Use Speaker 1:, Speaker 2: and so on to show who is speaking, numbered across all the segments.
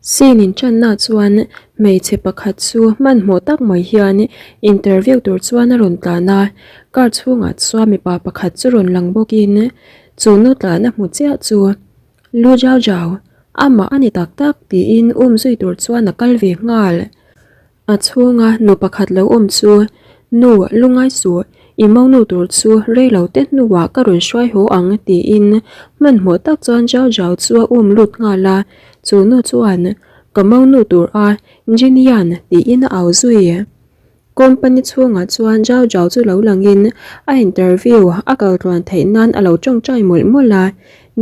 Speaker 1: Scene inṭanna chuan hmeichhe pakhat chu hmanhmawh tak mai hian interview tur chuan a rawn tlan a, car chhungah chuan mipa pakhat chu rawn lang bawkin chu nu tlan a hmu chiah chu Lu Zhao Zhao, amah a ni tak tak tiin um zui tur chuan a kal ve nghal. A chhunga nu pakhat lo awm chu, Nu, lungai suh, i monu tur chu rei lo te hnuah ka rawn hruai haw ang tiin hmanhmawh tak chuan Zhao Zhao chu a um lut nghal a, chu nu chuan, Ka monu tur a, Jin Yan tiin a au zui. Company chhungah chuan Zhao Zhao chu lo langin a interview a kal tluan theih nan a lo tawngtai mawlh mawlh a,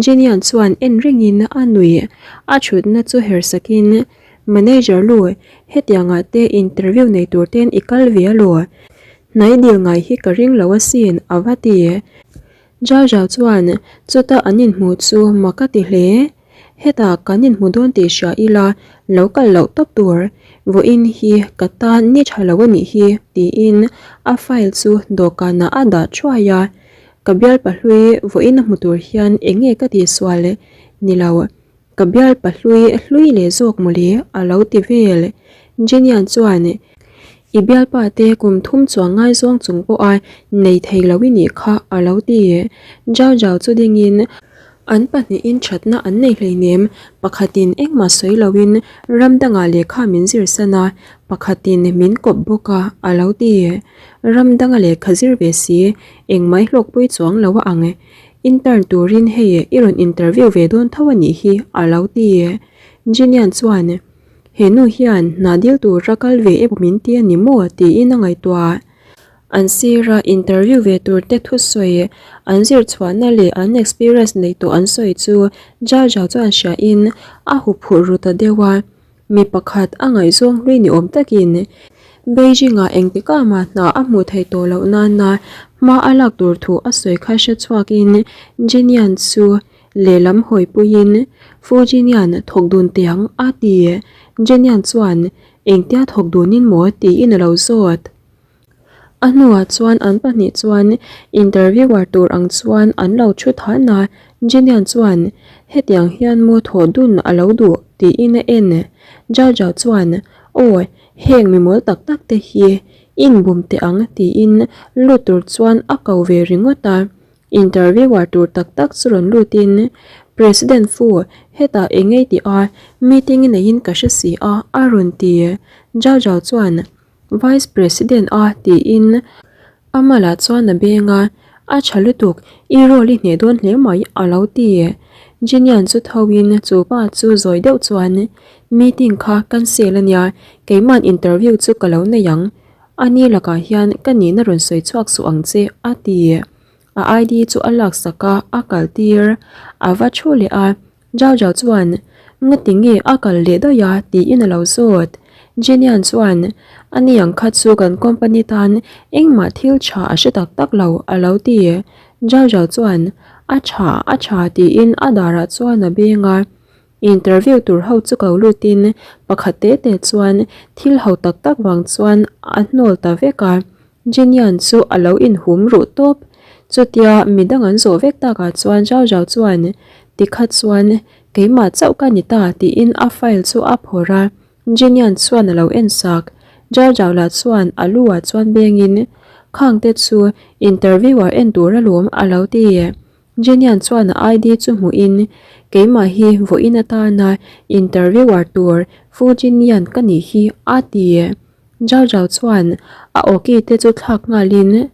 Speaker 1: Jin Yan chuan en rengin a nuih a thutna chu her sakin, Manager lu, hetiangah te interview nei tur ten i kal ve alaw? Hnai dil ngai hi ka ring lo asin, a va ti. Zhao Zhao chuan chuta an inhmu chu mak a ti hle. Hetah kan inhmu dawn tih hria ila, lo kal loh tawp tur. Vawiin hi ka tan ni tha lo a nih hi, tiin a file chu dawhkanah a dah thuai a. Ka bialpa hlui vawiin a hmu tur hian eng nge ka tihsual ni lo. Ka bial pahlui hlui leh zawk mawle a lo ti vel. Jenian chuan, I bialpa te kum thum chuang ngaizawng chung pawha nei thei lo i nih kha a lo ti. Zhao Zhao chu dingin, An pahnihin thatna an nei hleinem, pakhatin engmah sawi loin ram dangah lehkha min zir san a, pakhatin min kawp bawk a a lo ti. Ram danga lehkha zir ve si, engmah i hlawkpui chuang lo a ang. Intern turin hei i rawn interview ve dawn tho a nih hi a lo ti. Jinian chuan, He nu hian hna dil tura kal ve emaw min ti a ni maw? tiin a ngaihtuah. An sira interview ve tur te thusawi an zir chhuahna leh an experience neih tawh an sawi chu Zhao Zhao chuan hriain a huphurh ru ta deuh a. Mi pakhat a ngaihzawng hlui ni awm takin Beijing-ah engtikah mah hna a hmuh theih tawh loh nana hma a lak tur thu a sawi kha hre chhuakin Jinian chu lehlam hawipuiin Fu Jinian thawk dun tiang a ti. Jinian chuan engtia thawk dunin maw tiin a lo zawt. A hnuah chuan an pahnih chuan interviewer tur ang chuan an lo thu than a, Jinian chuan hetiang hian maw thawh dun a lo duh tiin a en. Zhao Zhao chuan aw heng mi mawl tak tak te hi inbum teh ang tiin lut tur chuan a ko ve ringawt a. Interviewer tur tak tak chu rawn lutin President Fu hetah eng ngei tih a meeting i neihin ka hre si a a rawn ti. Zhao Zhao chuan Vice President a tiin a malah chuan a beng a, A tha lutuk, i role i hneh dawn hle mai a lo ti. Jinian chu tho in chu pa chu zawi deuh chuan meeting kha cancel a nia, keiman interview chu ka lo nei ang, a ni lakah hian ka nihna rawn sawi chhuak suh ang che a ti. A ID chu a laksak a, a kal tir. A va thu leh a, Zhao Zhao chuan, Ngati nge a kal leh daih a? tiin a lo zawt. Jenian chuan, A ni ang kha chu kan company tan engmah thil tha a hre tak tak lo, a lo ti. Zhao Zhao chuan, A tha, a tha tiin a darah chuan a beng a. Interview tur ho chu ko lutin pakhat te te chuan thil ho tak tak vang chuan a hnawl ta vek a. Jenian chu a lo inhum ruh tawp. Chutia midang an zawh vek takah chuan Zhao Zhao chuan, Tikha chuan keimah chauh ka ni ta tiin a file chu a phawrh a, Jenian chuan a lo en sak. Zhao Zhao lah chuan a lu ah chuan bengin, Khang te chu interviewer en tur alawm a lo ti. Jenian chuan a ID chu hmuhin, Keimah hi vawiin atana interviewer tur Fu Jinian ka nih hi a ti. Zhao Zhao chuan a awki te chu thlak nghalin,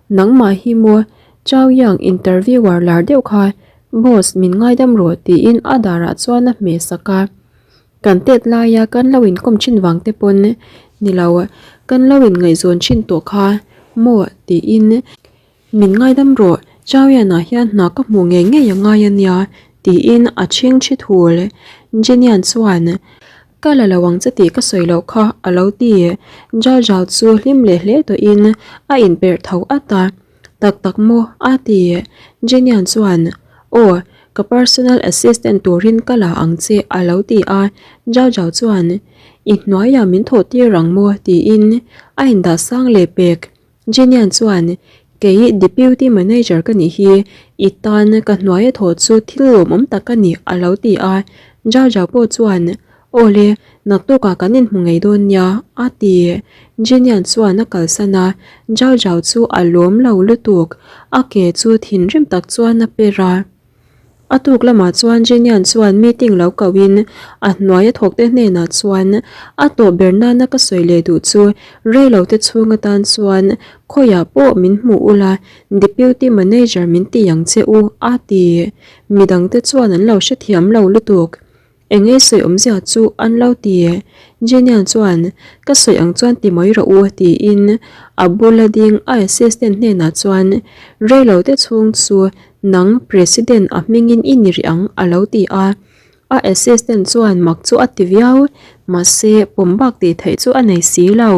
Speaker 1: Nangmah hi maw Chao Yang interviewer lar deuh kha boss min ngaidam rawh tiin a darah chuan a hmeh sak a. Kan tet laia kan lo inkawm thin vang te pawn ni lo, kan lo inngaihzawn thin tawh kha maw tiin Min ngaidam rawh, Chawianah hian hna ka hmuh ngei ngei a ngai a nia, tiin a chhing thi thul. Jenian chuan, Ka la lo ang che tih ka sawi loh kha, a lo ti. Zhao Zhao chu hlim leh hle tawhin a inperh tho at a, Tak tak maw? a ti. Jenian chuan, Aw, ka personal assistant turin ka la ang che, a lo ti a. Zhao Zhao chuan, I hnuaiah min thawh tir ang maw? tiin a indah sang leh pek. Jenian chuan, Kei Deputy Manager ka nih hi, i tan ka hnuaia thaw chu thil lawmawm tak a ni, a lo ti a. Zhao Zhao pawh chuan, Awle, naktukah kan inhmu ngei dawn nia, a ti. Jenian chuan a kalsan a, Zhao Zhao chu a lawm lo lutuk, a ke chu thinrim tak chuan a per a. A tuk lamah chuan Jenian chuan meeting lo kohin a hnuaia thawkte hnenah chuan a tawh ber nana ka sawi leh duh chu reilote chhung atan chuan khawiah pawh min hmuh ula Deputy Manager min ti ang che u a ti. Midangte chuan an lo hrethiam lo lutuk. Eng nge sawi awmzia chu an lo ti? Jenian chuan, Ka sawi ang chuan ti mai rawh u, tiin a bula ding a assistant hnenah chuan, Reilo te chhung chu nang President a hmingin i ni rih ang, a lo ti a. A assistant chuan mak chu a ti viau, mahse pawm bak tih theih chu a nei si lo.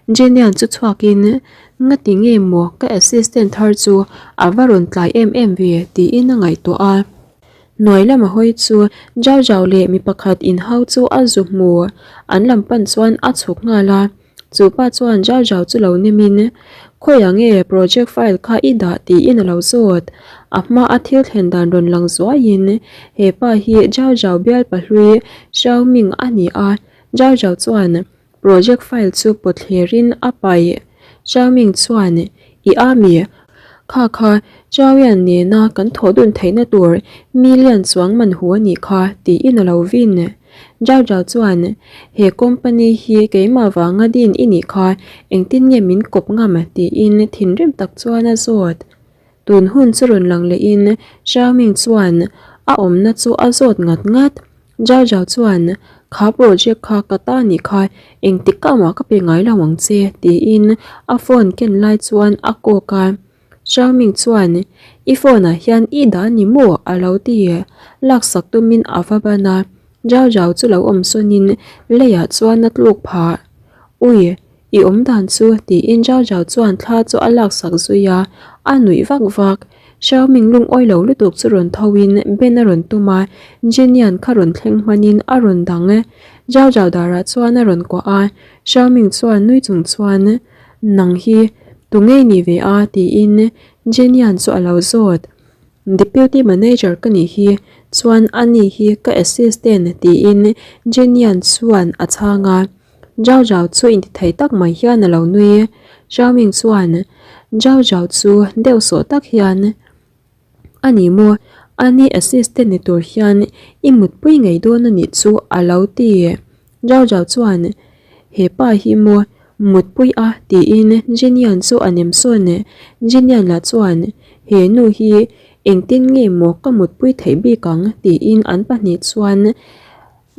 Speaker 1: Jenian chu chhuakin, Ngati nge maw ka assistant thar chu a va rawn tlai em em ve, tiin a ngaihtuah a. Hnuai lama hawi chu Zhao Zhao leh mi pakhat inhau chu a zu hmu. An lam pan chuan a chhuk nghal a. Chu pa chuan Zhao Zhao chu lo nemin, Khawiah nge project file kha i dah tiin a lo zawt. A hma a thil thlen dan rawn lang zuaiin he pa hi Zhao Zhao bial pahlui Xiao Ming a ni a. Zhao Zhao chuan Project file chu pawthlerin a paih. Xiaoming chuan, I a mi? Kha kha, Chaoyan nena kan thawh dun theihna tur million chuang man hu a nih kha, tiin a lo vin. Zhao Zhao chuan, He company hi keimah vanga din i nih kha, engtin nge min kawp ngam? tiin thinrim tak chuan a zawt. Tun hun chu rawn lang lehin Xiaoming chuan a awmna chu a zawt ngat ngat. Zhao Zhao chuan, Kha project kha ka ta nih kha, engtik ka mah ka pe ngai lo ang che, tiin a phone ken lai chuan a kawk a. Xiaoming chuan, I phone ah hian i dah ni maw? a lo ti. Laksak tumin a va ban a. Zhao Zhao chu lo awm sawnin leiah chuan a tluk phah. Ui, I awm dan chu tiin Zhao Zhao chuan thla chu a laksak zui a, a nuih vak vak. Xiaoming lungawi lo lutuk chu rawn tho in Ben a rawn tum a, Jinian kha rawn thleng hman in a rawn dang e. Zhao Zhao darah chuan a rawn kuah a, Xiaoming chuan nui chung chuan, Nang hi tu ngei ni ve a? tiin Jinian chu a lo zawt. Deputy Manager ka nih hi, chuan ani hi ka assistant tiin Jinian chuan a chhang a. Zhao Zhao chu intithei tak mai hian a lo nui. Zhao Ming chuan Zhao Zhao chu deuh sawh tak hian, A ni maw, ani assistant ni tur hian i mutpui ngei dawn a nih chu a lo ti. Zhao Zhao chuan, He pa hi maw mutpui a tiin Jinian chu a nem sawn. Jinian lah chuan, He nu hi engtin nge maw ka mutpui theih bik ang tiin an pahnih chuan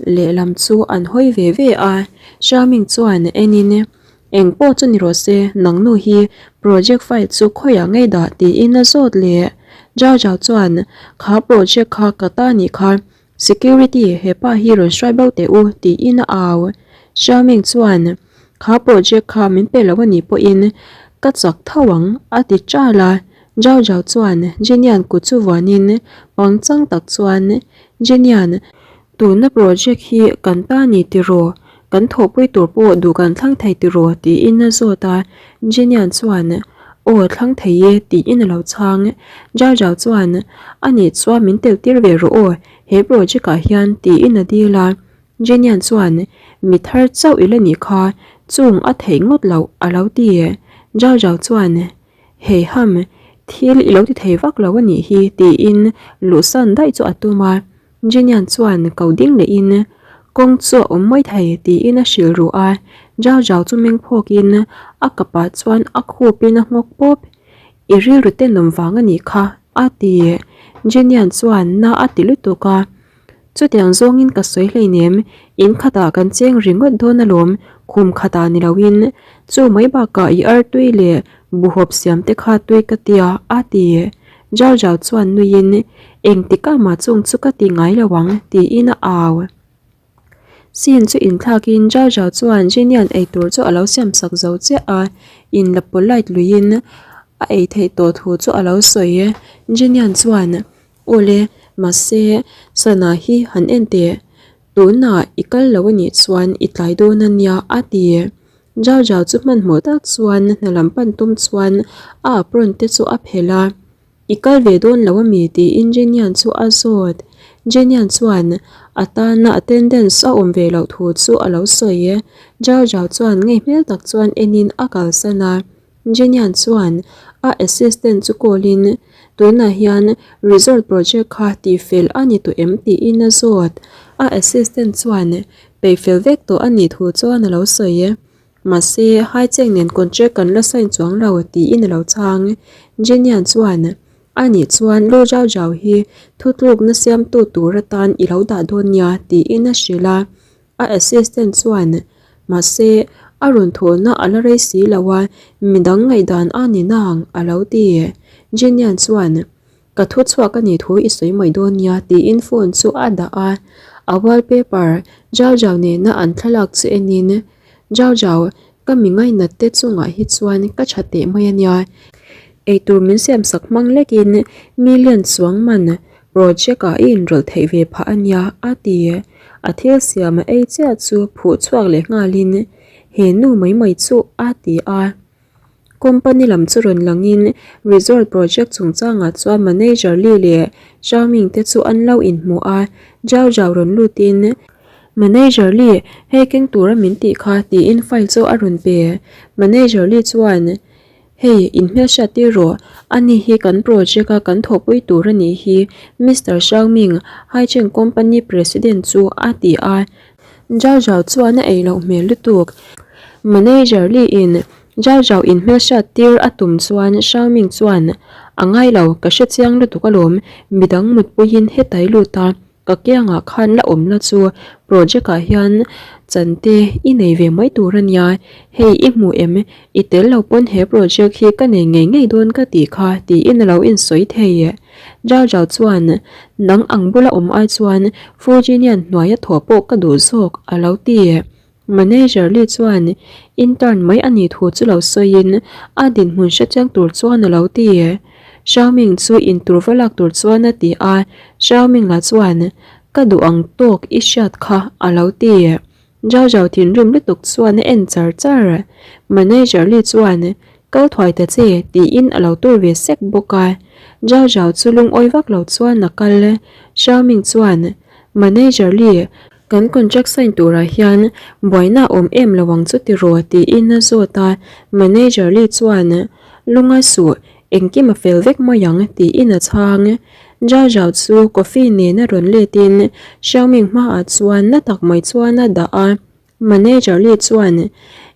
Speaker 1: Lehlam chu an hawi ve ve a, Xiaoming chuan enin, Eng pawh chu ni rawh se, nang nu hi project file chu khawiah ngei dah tiin a zawt leh. Zhao Zhao chuan, Kha project kha ka ta nih kha, security he pa hi rawn hruai bo teh u tiin a au. Xiaoming chuan, Kha project kha min pe lo a nih pawhin ka chak tho ang a ti ṭal a. Zhao Zhao chuan Jinian kut chu vuanin pangchang tak chuan, Jinian, Tuna project hi kan ta ni tiraw? Kan thawhpui tur pawh duh kan thlang thei tiraw? tiin a zawt a, Jenian chuan, Aw thlang thei e tiin a lo chhang. Zhao Zhao chuan, A nih chuan min tel tir ve rawh aw, he project ah hian tiin a dil a. Jenian chuan, Mi thar chauh i la nih kha, chung a theih ngawt loh a lo ti. Zhao Zhao chuan, Hei ham, thil i lo ti thei vak lo a nih hi tiin luhsan daih chu a tum a. Jinian chuan ko ding lehin kawng chu a awm mai thei tiin a hrilh ruh a, Zhao Zhao chu meng phawkin a kapah chuan a khupin a nghawk pawp. I rilru tenawm vang a nih kha a ti. Jinian chuan na a ti lutuk a, Chutiang zawngin ka sawi hleinem, in khatah kan cheng ringawt dawn alawm, khum khatah ni loin chu mai bakah i artui leh buhawp siam te kha tui ka tia a ti. Zhao Zhao chuan nuiin, Engtikah mah chung chu ka ti ngai lo ang, tiin a au. Scene chu inthlakin Zhao Zhao chuan Jinian eitur chu a lo siamsak zo chiah a, in la polite luiin a ei theih tawh thu chu a lo sawi. Jinian chuan, Awle, mahse, sana hi han en teh. Tunah i kal lo a nih chuan i tlai dawn a nia, a ti. Zhao Zhao chu hmanhmawh tak chuan hna lam pan tum chuan a apron te chu a phelh a, I kal ve dawn lo a mi? tiin Jenian chu a zawt. Jenian chuan, A tana attendance a awm ve loh thu chu a lo sawi. Zhao Zhao chuan ngei hmel tak chuan enin a kalsan a. Jenian chuan a assistant chu call in, Tunah hian resort project kha tihfel a ni tawh em? tiin a zawt. A assistant chuan peihfel vek tawh a nih thu chuan a lo sawi. Mahse, Haicheng nen contract kan la sign chuang lo tiin a lo chhang. Jenian chuan A nih chuan Lu Zhao Zhao hi thutlukna siamtu tur atan i lo dah dawn nia tiin a hrilh a. A assistant chuan, Mahse, a rawn thawhna a la rei si lo a, midang ngaihdan a ni nang, a lo ti. Jenian chuan, Ka thu chhuak a nih thu i sawi mai dawn nia, tiin phone chu a dah a. A wallpaper Zhao Zhao nena an thlalak chu enin, Zhao Zhao, ka mi ngainat te chungah hi chuan ka tha teh mai a nia. Eitur min siamsak hmang lekin million chuang man Project ah i inrawlh theih ve phah a nia, a ti. A thil siam a ei chiah chu phuh chhuak leh nghalin, He nu mai mai chu, a ti a. Company lam chu rawn langin resort project chungchangah chuan manager Li leh Zhao Ming te chu an lo inhmu a, Zhao Zhao rawn lutin, Manager Li, hei keng tura min tih kha, tiin file chu a rawn pe. Manager Li chuan, Hei, in hmelhriat tir rawh. Ani hi kan project a kan thawhpui tur a nih hi, Mister Xiaoming, Haicheng Company President chu a ti a. Zhao Zhao chuan a ei loh hmel lutuk. Manager Li in Zhao Zhao in hmelhriat tir a tum chuan Xiaoming chuan, A ngai lo, ka hre chiang lutuk alawm, midang mutpuiin hetai lut a. Ka kiangah khan la awm la chu project ah hian chan te i nei ve mai tur a nia, hei i hmu em, i tel lo pawn he project hi ka nei ngei ngei dawn ka tih kha tiin a lo insawi thei. Zhao Zhao chuan nang ang bula awm ai chuan Fujinian hnuaia thawh pawh ka duh zawk a lo ti. Manager Lee chuan intern mai a nih thu chu lo sawiin a dinhmun hrechiang tur chuan a lo ti. Xiaoming chu intur va lak tur chuan a ti a, Xiaoming lah chuan ka duh ang tawk i hriat kha a lo ti. Zhao Zhao thinrim lutuk chuan a en char char. Manager Lee chuan kal thuai ta che tiin a lo tur ve sek bawk a. Zhao Zhao chu lungawi vak lo chuan a kal. Xiaoming chuan Manager Lee Kan contract sign turah hian buaina a awm em lo ang chu tiraw tiin a zawt a, manager Lee chuan Lungai suh, engkim a fel vek mai ang tiin a chhang. Zhao Zhao chu coffee nena rawn letin Xiaoming hmaah chuan na tak mai chuan a dah a, manager Lee chuan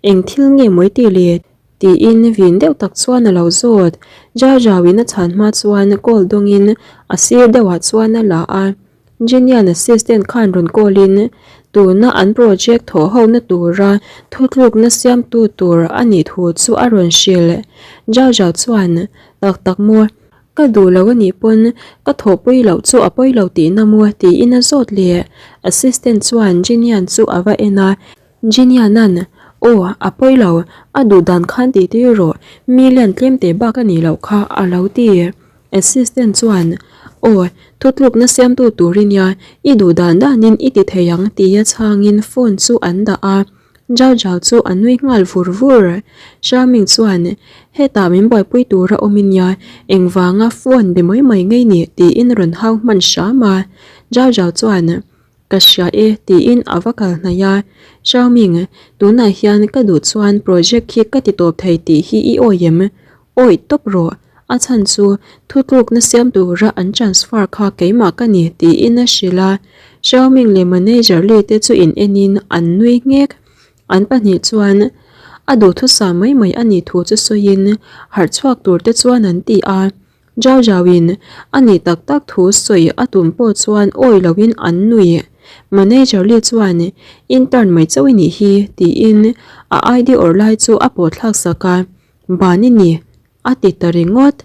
Speaker 1: Eng thil nge mawi ti le? Tiin vin deuh tak chuan a lo zawt. Zhao Zhao in a chhan hma chuan call dawngin a sir deuhah chuan a la a. Genian assistant khan rawn call in tuna an project thawh ho na tura thutlukna siamtu tur a nih thu chu a rawn hrilh. Zhao Zhao chuan, Tak tak maw? Ka duh lo a nih pawn ka thawhpui loh chu a pawi lo tihna maw? tiin a zawt leh. Assistant chuan Genian chu a va en a. Genianan, Aw, a pawi lo, a duh dan khan tih tir rawh, million tlem teh bak a nih loh kha a lo ti. Assistant chuan, Aw, thutlukna siamtu tur i nia, i duh dan danin i ti thei ang tia chhangin phone chu an dah a. Zhao Zhao chu a nui nghal vur vur. Xiaoming chuan, Hetah min buaipui tura awm i nia, engvanga phone be mai mai ngei ni tiin rawn hau hman hram a. Zhao Zhao chuan, Ka hria e tiin a va kal hnaih a, Xiaoming, tunah hian ka duh chuan project hi ka ti tawp thei tih hi i awi em? Awi tawp rawh, a chhan chu thutlukna siam tura an transfer kha keimah ka ni tiin a hrilh a, Xiaoming leh manager Li te chu in enin an nui nghek. An pahnih chuan a duhthusam mai mai a nih thu chu sawiin harh chhuak tur te chuan an ti a. Zhao Zhao in a nih tak tak thu sawi a tum pawh chuan awi loin an nui. Manager Li chuan intern mai chauh i nih hi tiin a ID awrh lai chu a pawh thlak sak a, ban i ni a ti ta ringawt.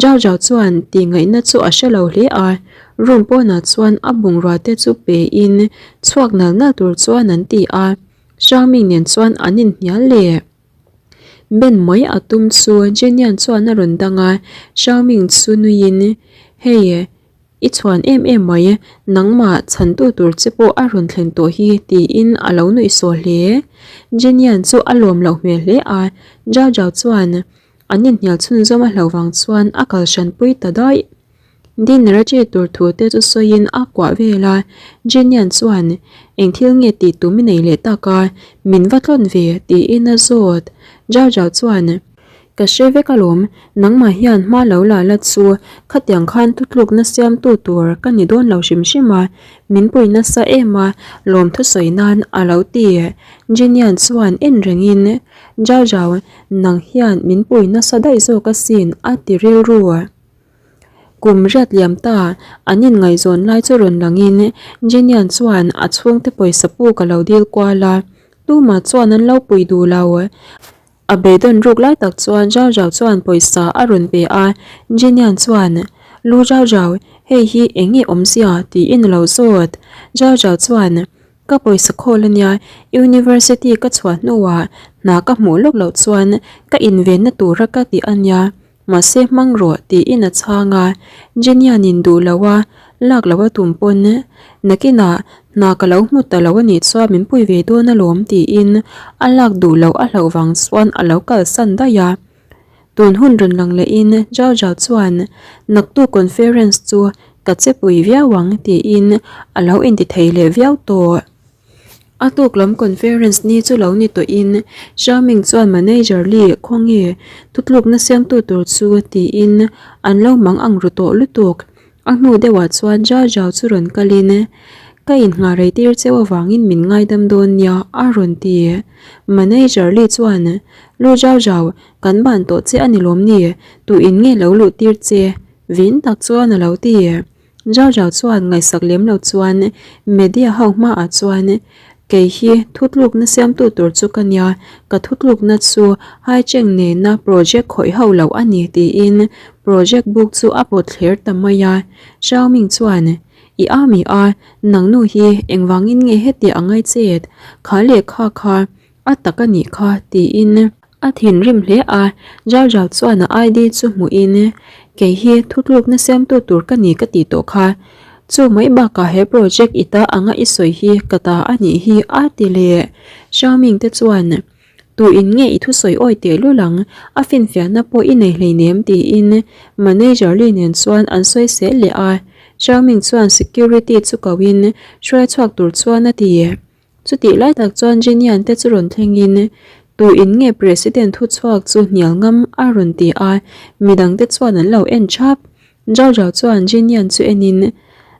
Speaker 1: Zhao Zhao chuan tih ngaihna chu a hre lo hle a, room pawnah chuan a bungrua te chu pe in chhuak nal nal tur chuan an ti a, Xiaoming nen chuan an inhnial leh. Ben mai a tum chu Jenian chuan a rawn dang a, Xiaoming chu nuiin, Hei, i chhuan em em mai, nangmah chhantu tur che pawh a rawn thlen tawh hi tiin a lo nuih sawh hle. Jenian chu a lawm loh hmel hle a, Zhao Zhao chuan an inhnial chhunzawm a hlauh vang chuan a kal hranpui ta daih. Dinner a che tur thu te chu sawiin a kuah vel a, Jenian chuan eng thil nge tih tum i nei leh tak a, min va tlawn ve tiin a zawt. Zhao Zhao chuan Ka hre vek alawm, nangmah hian hma lo la la chu khatiang khan thutlukna siamtu tur ka ni dawn lo hrim hrim a, min pui nasa em a lawm thusawi nan a lo ti. Jenian chuan en rengin Zhao Zhao nang hian min pui nasa daih zawk asin a ti rilru. Kum riat liam ta, an inngaihzawn lai chu rawn langin Jenian chuan a chhungte pawisa puk a lo dil kual a, tumah chuan an lo pui duh lo. A beidawn ruk lai tak chuan Zhao Zhao chuan pawisa a rawn pe a, Jenian chuan, Lu Zhao Zhao, hei hi eng nge awmzia? tiin a lo zawt. Zhao Zhao chuan, Ka pawisa khawl ania, University ka chhuah hnuah hna ka hmuh lawk loh chuan ka invenna tura ka ti ania, Mahse hmang rawh tiin a chhang a, Jenianin duh lo a, lak lo a tum pawn nakinah hna ka lo hmu ta lo a nih chuan min pui ve dawn alawm tiin a lak duh loh a hlauh vang chuan a lo kalsan daih a. Tun hun rawn lang lehin Zhao Zhao chuan naktuk conference chu ka che pui viau ang tiin a lo intithei leh viau tawh. A tuk lam conference ni chu lo ni tawhin Xiaoming chuan manager Li khawnge thutlukna siamtu tur chu tiin an lo mang ang ru tawh lutuk. A hnu deuhah chuan Zhao Zhao chu rawn kalin ka innghah rei tir cheu avangin min ngaidam dawn nia a rawn ti. Manager Li chuan Lu Zhao Zhao kan ban tawh che a ni lawm ni tuin nge lo luh tir che vin tak chuan a lo ti. Zhao Zhao chuan ngaihsak lem lo chuan media ho hmaah chuan kei hi thutlukna siamtu tur chu ka nia, ka thutlukna chu Haicheng nena project khawih ho lo a ni tiin project book chu a pawt thler ta mai a. Xiao Ming chuan, I a mi a, nangnu hi engvangin nge heti a ngai chet? Kha lehkha kha A tak a nih kha, tiin a thinrim hle a. Zhao Zhao chuan a ID chu hmuhin, Kei hi thutlukna siamtu tur ka ni ka tih tawh kha. Chu mai bakah he project i ta anga i sawi hi ka ta a nih hi a ti leh. Xiao Ming te chuan, Tu in nge i thusawi awi teh lul ang, a finfiahna pawh i nei hleinem tiin manager Li nen chuan an sawi sel leh a. Xiao Ming chuan security chu koin hruai chhuak tur chuan a ti. Chutih lai tak chuan Jenian te chu rawn thlengin, Tu in nge President thuchhuak chu hnial ngam a rawn ti a, midang te chuan an lo en thap. Zhao Zhao chuan Jenian chu enin,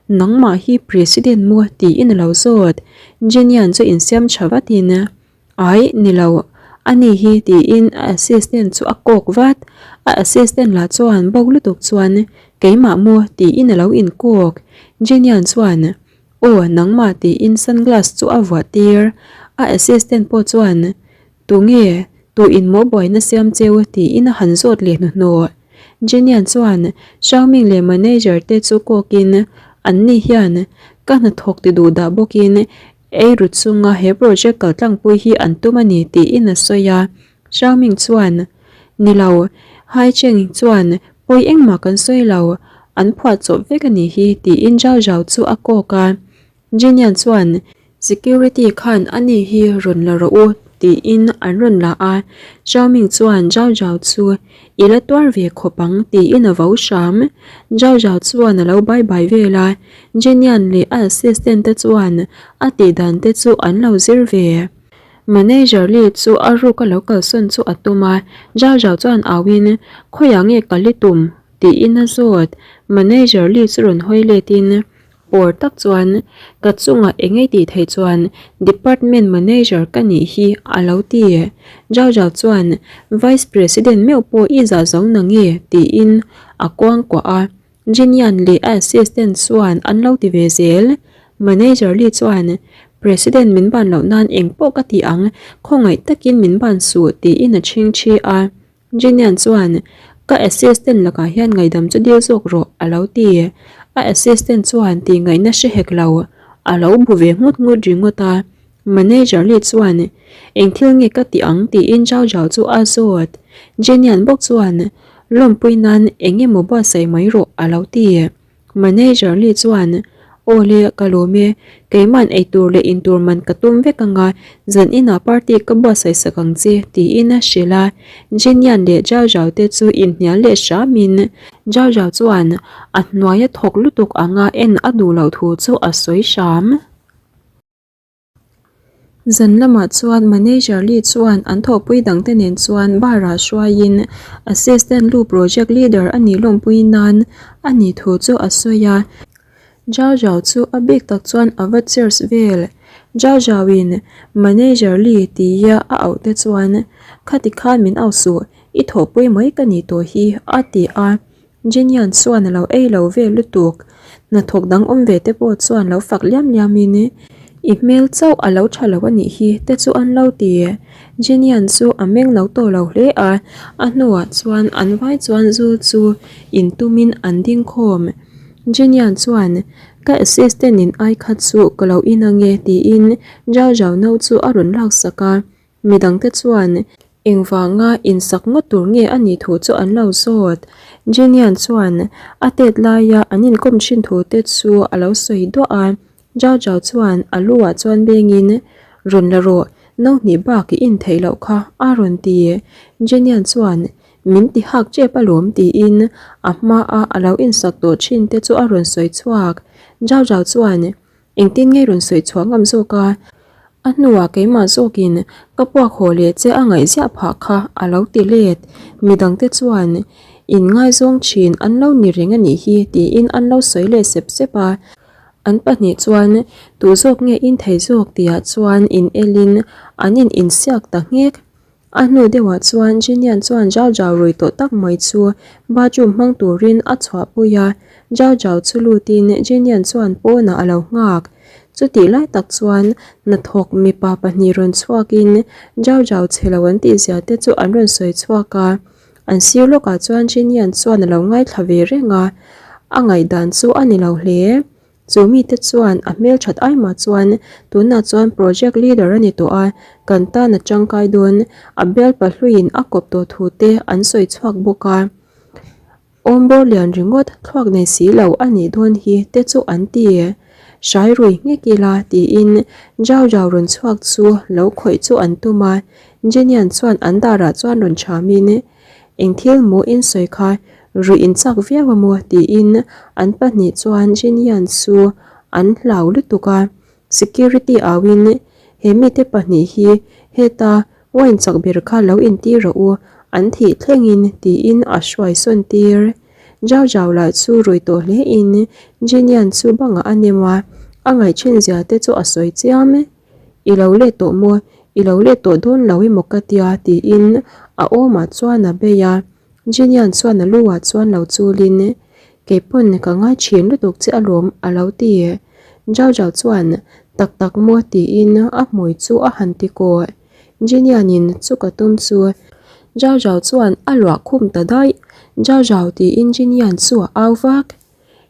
Speaker 1: Nangmah hi President maw? tiin a lo zawt. Jenian chu insiam tha vatin, Ai, ni lo, ani hi tiin a assistant chu a kawk vat. A assistant lah chuan bo lutuk chuan, Keimah maw? tiin a lo inkawk. Jenian chuan, Aw, nangmah tiin sunglass chu a vuah tir. A assistant pawh chuan, Tunge, tu in maw buaina siam cheu? tiin a han zawt leh hnuhnawh. Jenian chuan Xiaoming leh manager te chu kawkin, Anni hian ka hnathawk ti duh dah bawkin ei ru chunga he project kaltlangpui hi an tum a ni tiin a sawi a. Xiaoming chuan, Ni lo, Hai Cheng chuan pawi engmah kan sawi lo, an phuah chawp vek a nih hi, tiin Zhao Zhao chu a kawk a. Jinian chuan, Security khan a ni hi rawn la rawh u, tiin an rawn la a. Xiaoming chuan Zhao Zhao chu, I la tuar ve khawp ang, tiin a vo hram. Zhao Zhao chuan a lo bye bye vel a, Jinian leh a assistant te chuan a tihdan te chu an lo zir ve. Manager Lee chu a ruk a lo kalsawn chu a tum a, Zhao Zhao chuan auin, Khawiah nge kal i tum? tiin a zawt. Manager Lee chu rawn hawi letin, Pawr tak chuan, Ka chungah eng ei tih theih chuan Department Manager ka nih hi a lo ti. Zhao Zhao chuan, Vice President meuh pawh i zah zo na nge? tiin a kuangkuah a. Jinian leh a assistant chuan an lo ti ve zel. Manager Lee chuan, President min ban loh nan eng pawh ka ti ang, khawngaih takin min ban suh tiin a chhing thi a. Jinian chuan, Ka assistant lakah hian ngaihdam chu dil zawk rawh a lo ti. A assistant chuan tih ngaihna hre hek lo, a lo bu ve nghut nghut ringawt a. Manager Lee chuan, Eng thil nge ka tih ang? tiin Zhao Zhao chu a zawt. Jenian bawk chuan, Lawmpui nan eng emaw buatsaih mai rawh a lo ti. Manager Lee chuan, Aw le, ka lawm e. Keima'n eitur leh intur man ka tum vek anga zan inah party ka buatsaih sak ang che, tiin a hrilh a. Jinian leh Zhao Zhao te chu inhnial leh hramin Zhao Zhao chuan a hnuaia thawk lutuk anga en a duh loh thu chu a sawi hram. Zan lamah chuan Manager Lee chuan an thawhpui dangte nen chuan bar ah hruaiin Assistant Lu Project Leader a nih lawmpui nan a nih thu chu a sawi a. Zhao Zhao chu a bik tak chuan a va cheers vel. Zhao Zhao in Manager Lee tia a auh te chuan Khati khan min au suh, i thawhpui mai ka nih tawh hi a ti a. Jenian chuan a lo ei lo vel lutuk. Hnathawk dang awm ve te pawh chuan lo fak liam liam in I hmel chauh a lo tha lo a nih hi te chu an lo ti. Jenian chu a meng lo tawh lo hle a, a hnuah chuan an vai chuan zu chu in tum in an ding khawm. Jenian chuan Ka assistant in ai kha chu ka lo in ange tiin Zhao Zhao no chu a rawn laksak a. Midangte chuan engvanga insak ngawt tur nge a nih thu chu an lo zawt. Jenian chuan a tet laia an inkawm thin thu te chu a lo sawi duah a. Zhao Zhao chuan a lu ah chuan bengin, Rawn la rawh, no hnih bak i in theih loh kha, a rawn ti. Jenian chuan, Min ti hak tep alawm tiin a hmaa a lo insak tawh thin te chu a rawn sawi chhuak. Zhao Zhao chuan, Engtin nge rawn sawi chhuah ngam zawk a? A hnuah keimah zawkin ka puak haw leh che a ngaih ziah phah kha a lo ti let. Midangte chuan in ngaizawng thin an lo ni reng a nih hi tiin an lo sawi leh sep sep a. An pahnih chuan tu zawk nge in thei zawk tihah chuan in elin an in insiak ta nghek. A hnu deuhah chuan Jinian chuan Zhao Zhao rui tawh tak mai chu bathroom hmang turin a chhuahpui a, Zhao Zhao chu lutin Jinian chuan pawnah a lo nghak. Chutih lai tak chuan hnathawk mipa pahnih rawn chhuakin Zhao Zhao chhe lo an tihzia te chu an rawn sawi chhuak a, an sir lawkah chuan Jinian chuan a lo ngaithla ve reng a, a ngaihdan chu a ni lo hle. Chu mite chuan a hmelthat aimah chuan tunah chuan project leader a ni tawh a, kan tan a tangkai dawn, a bial pahluiin a kawp tawh thu te an sawi chhuak bawk a. Awmbawr lian ringawt thluak nei si lo a nih dawn hi te chu an ti. Hrai rui nghek ila tiin Zhao Zhao rawn chhuak chu lo khawih chu an tum a, Jenian chuan an darah chuan rawn chhamin, Eng thil maw in sawi kha ruih in chak viau a maw tiin an pahnih chuan Jinian chu an hlau lutuk a, security au in he mite pahnih hi heta wine chak ber kha lo intir rawh u an thih thleng in tiin a hruai sawn tir. Zhao Zhao lah chu rui tawh hle in Jinian chu bangah a nem a, a ngaih thin zia te chu a sawi chiam e. I lo let tawh maw? I lo let tawh dawn lo emaw ka tia tiin a awmah chuan a bei a. Jinian chuan a lu ah chuan lo chulin, Kei pawn ka ngai thin lutuk che alawm a lo ti. Zhao Zhao chuan, Tak tak maw tiin a hmui chu a han ti kaw. Jinianin chu ka tum chu. Zhao Zhao chuan a luah khum ta daih. Zhao Zhao tiin Jinian chu a au vak.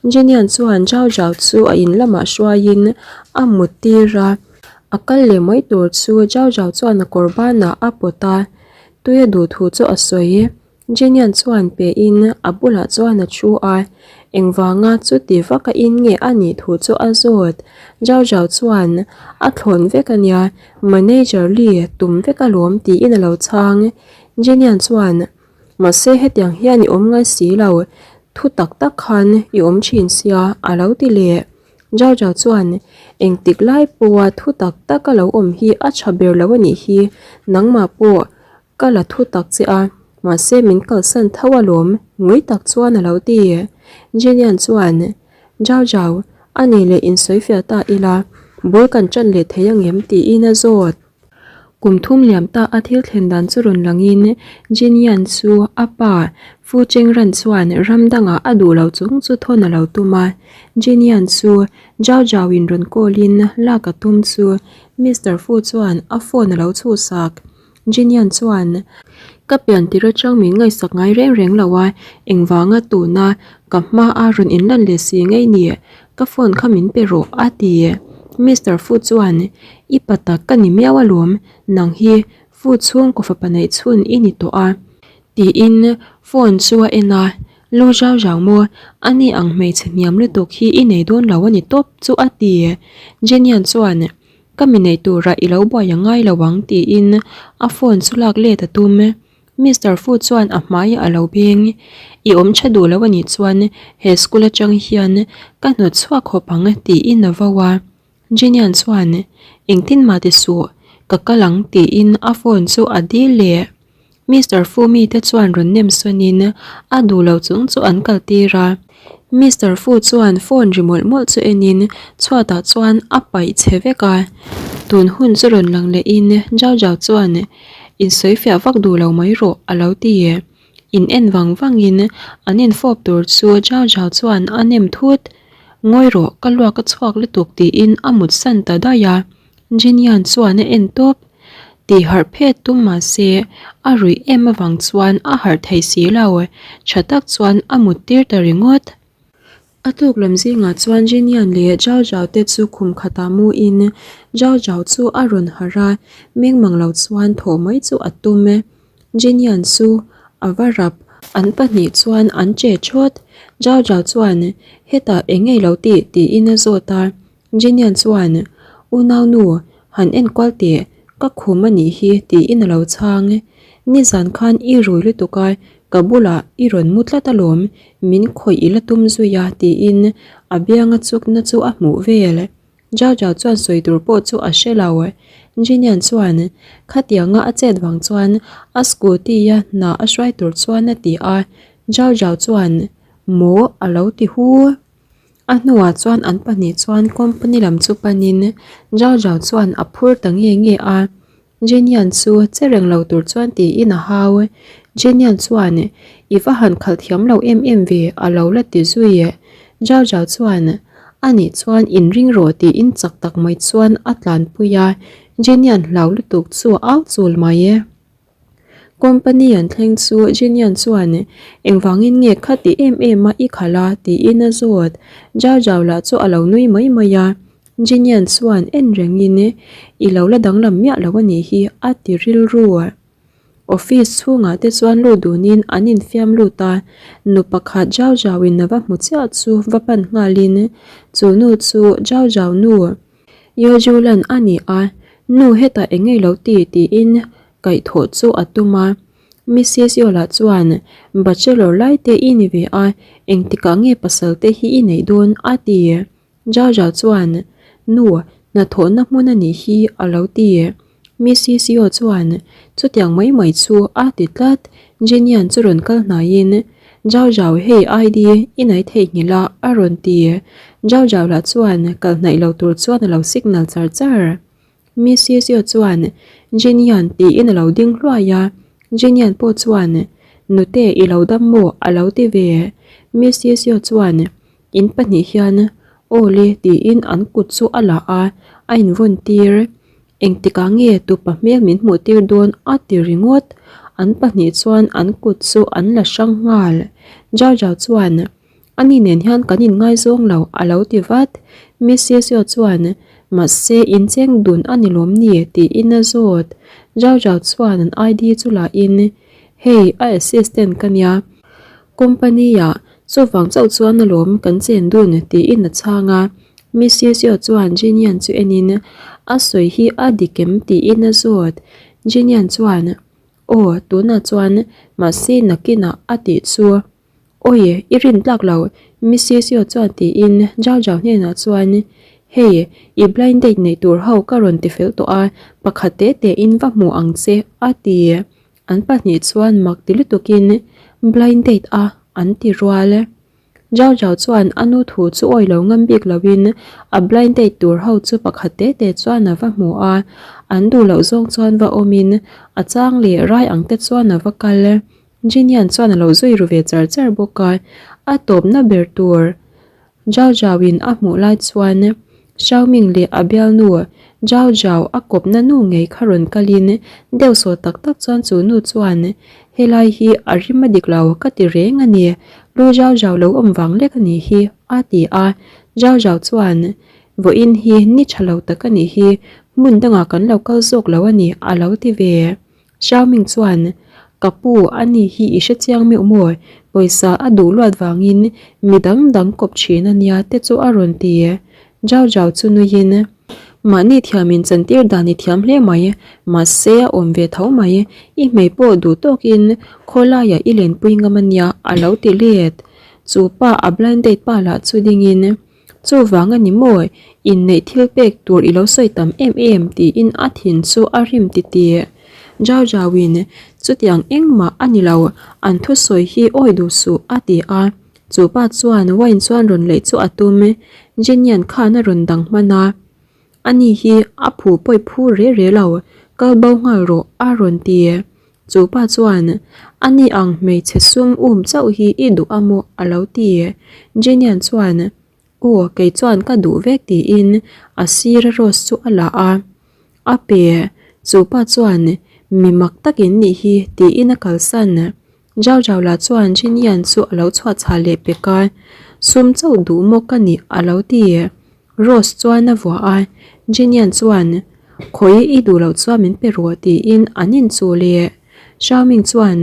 Speaker 1: Jenian chuan Zhao Zhao chu a in lamah hruaiin a mut tir a, a kal leh mai tur chu Zhao Zhao chuan a kawr banah a pawt a, tui a duh thu chu a sawi. Jenian chuan pein a bulah chuan a thu a, engvanga chuti vaka in nge a nih thu chu a zawt. Zhao Zhao chuan a thlawn vek a nia, Manager Li tum vek alawm tiin a lo chhang. Jenian chuan Mahse hetiang hian i awm ngai si lo, thu tak tak khan i awm thin sia a lo ti leh. Zhao Zhao chuan, Engtik lai pawha thu tak tak a lo awm hi a tha ber lo a nih hi, nangmah pawh ka la thu tak che a, mahse min kalsan tho alawm ngui tak chuan a lo ti. Jinian chuan, Zhao Zhao, a nih leh insawifiah ta ila, bul kan tan leh thei angem tiin a zawt. Kum thum liam ta a thil thlen dan chu rawn langin Jin Yan chu a pa Fu Cheng Ran chuan ram dangah a duh lo chung chu thawn a lo tum a. Jin Yan chu Zhao Zhao in rawn call in lak a tum chu Mister Fu chuan a phone a lo chhuhsak. Jin Yan chuan Ka pian tir atang min ngaihsak ngai reng reng lo a, engvanga tuna ka hma a rawn inlan leh si ngei ni? Ka phone kha min pe rawh a ti. Mister Fu chuan I pa tak ka ni miau alawm, nang hi Fu chhungkaw fapa neih chhun i ni tawh a tiin phone chu a en a. Lu zau zau maw, ani ang hmeichhe hniam lutuk hi i nei dawn lo a ni tawp chu a ti. Jenian chuan, Ka mi nei turah i lo buai a ngai lo ang tiin a phone chu lak let a tum. Mister Fu chuan a hmaiah a lo beng. I awm tha duh lo a nih chuan he school atang hian ka hnawt chhuak khawp ang tiin a vo a. Jenian chuan, Engtin mah ti suh, ka kal ang tiin a phone chu a dil leh. Mister Fu mite chuan rawn nem sawnin a duh lo chung chu an kal tir a. Mister Fu chuan phone ri mawlh mawlh chu enin chhuatah chuan a paih chhe vek a. Tun hun chu rawn lang lehin Zhao Zhao chuan insawi fiah vak duh lo mai rawh a lo ti. In en vang vangin an infawp tur chu Zhao Zhao chuan a nem thut. Ngawi rawh ka luak a chhuak lutuk tiin a mut san ta daih a. Jinian chuan a en tawp. Tih harh phet tum mah se a ruih em avang chuan a harh thei si lo. Tha tak chuan a mut tir ta ringawt. A tuk lam zingah chuan Jinian leh Zhao Zhao te chu khum khatah mu in Zhao Zhao chu a rawn harh a, meng mang lo chuan thawh mai chu a tum. Jinian chu a va rap. An pahnih chuan an che thawt. Zhao Zhao chuan hetah eng ngei lo tih tiin a zawt a. Jenian chuan, Unaunu, han enkual teh, ka khum a nih hi tiin a lo chhang. Nizan khan i rui lutuk a, ka bulah i rawn mu tlat alawm, min khawih i la tum zui a tiin a bianga chukna chu a hmuh vel. Jaja chuan sawi tur pawh chu a hre lo. Jenian chuan, Khatianga a chet vang chuan a scooty-a hna a hruai tur chuan a ti a. Jaja chuan, Maw a lo ti hu. A hnuah chuan an pahnih chuan company lam chu panin Zhao Zhao chuan a phur ta nge nge a, Jenian chu che reng lo tur chuan tiin a hau. Jenian chuan, I va han khalh thiam lo em em ve a lo la ti zui. Zhao Zhao chuan, A nih chuan inring rawh tiin chak tak mai chuan a tlanpui a, Jenian hlau lutuk chu a au chul mai. Company an thleng chu Jinian chuan engvangin nge kha ti em em a i khalh a tiin a zawt. Zhao Zhao lah chu a lo nui mai mai a. Jinian chuan en rengin i lo la danglam miah lo a nih hi a ti rilru. Office chhungah te chuan lut dunin an infiam lut a, nu pakhat Zhao Zhao in a va hmu chiah chu va pan nghalin chu nu chu Zhao Zhao nu Yojulan a ni a, nu hetah eng ngei lo ti tiin kaihthawh chu a tum a. Mrs Yola chuan, Bachelor lai te i ni ve a, engtikah nge pasal te hi i neih dawn? a ti. Jaja chuan, Nu, hnathawhna hmun a nih hi a lo ti. Mrs Yo chuan, Chutiang mai mai chu a ti tlat. Jenian chu rawn kal hnaiin, Zhao Zhao hei ID i nei theihnghilh a a rawn ti. Zhao Zhao lah chuan kal hnaih lo tur chuan a lo signal char char. Mrs Yo chuan, Jenian tiin a lo ding hluai a. Jenian pawh chuan, Nute i lo dam maw? a lo ti ve. Mrs Yo chuan, In pahnih hian aw le tiin an kut chu a la a, a invawn tir. Engtikah nge tupa hmel min hmuh tir dawn a ti ringawt. An pahnih chuan an kut chu an la hrang nghal. Zhao Zhao chuan, Ani nen hian kan inngaizawng lo a lo ti vat. Miss Sio chuan, Mahse incheng dun a ni lawm ni? tiin a zawt. Zhao Zhao chuan an ID chu la in, Hei a assistant ka nia. Company-ah Chuvang chauh chuan alawm kan chen dun tiin a chhang a. Mrs Yeo chuan Jinian chu enin a sawi hi a dik em tiin a zawt. Jinian chuan, Aw, tunah chuan mahse nakinah a tih chu. Awi, i rin tlak lo, Mrs Yeo chuan tiin Zhao Zhao hnenah chuan, Hei, i blind date neih tur ho ka rawn ti fel tawh a, pakhat te tein va hmu ang che a ti. An pahnih chuan mak ti lutukin blind date a an ti rual. Zhao Zhao chuan a nu thu chu awi lo ngam bik loin a blind date tur ho chu pakhat te te chuan a va hmu a, an duh loh zawng chuan va awmin a chang leh rai ang te chuan a va kal. Jinian chuan a lo zui ru ve char char bawk a, a tawpna ber tur Zhao Zhao in a hmuh lai chuan Xiao Ming leh a bialnu Zhao Zhao a kawpna nu ngei kha rawn kalin deuh saw tak tak chuan chu nu chuan helai hi a rim a dik lo ka ti reng a ni, Lu Zhao Zhao lo awm vang lek a nih hi a ti a. Zhao Zhao chuan vawiin hi ni tha lo tak a nih hi, hmun dangah kan lo kal zawk lo a ni a lo ti ve. Xiao Ming chuan. Ka pu, ani hi i hrechiang meuh maw? Pawisa a duh luat vangin mi dang dang kawp thin a nia te chu a rawn ti. Zhao Zhao chu nuiin, Mahni thiamin chantir dan i thiam hle mai, mahse a awm ve tho mai, i hmei pawh duh tawkin khawlaiah i lenpui ngam a nia a lo ti let. Chu pa a blind date pa lah chu dingin, Chuvang a ni maw, inneih thil pek tur i lo sawi tam em em tiin a thin chu a rim titih. Zhao Zhao-in, Chutiang engmah a ni lo, an thusawi hi awi duh suh a ti a. Chu pa chuan wine chuan rawn leih chu a tum. Jin-ian khan a rawn dang hman a, Ani hi a phu pawi phu re re lo, kal bo nghal rawh a rawn ti. Chu pa chuan, Ani ang hmeichhe sum um chauh hi i duh a maw? a lo ti. Jin-ian chuan, Aw, kei chuan ka duh vek tiin a sira rose chu a la a. A pe. Chu pa chuan, Mi mak takin nih hi tiin a kalsan. Zhao Zhao lah chuan Jin Yan chu a lo chhuah chhah leh pek a, Sum chauh duh maw ka nih a lo ti. Rose chuan a vuah a, Jin Yan chuan, Khawi i duh loh chuan min pe rawh tiin an inchuh leh. Xiao Ming chuan,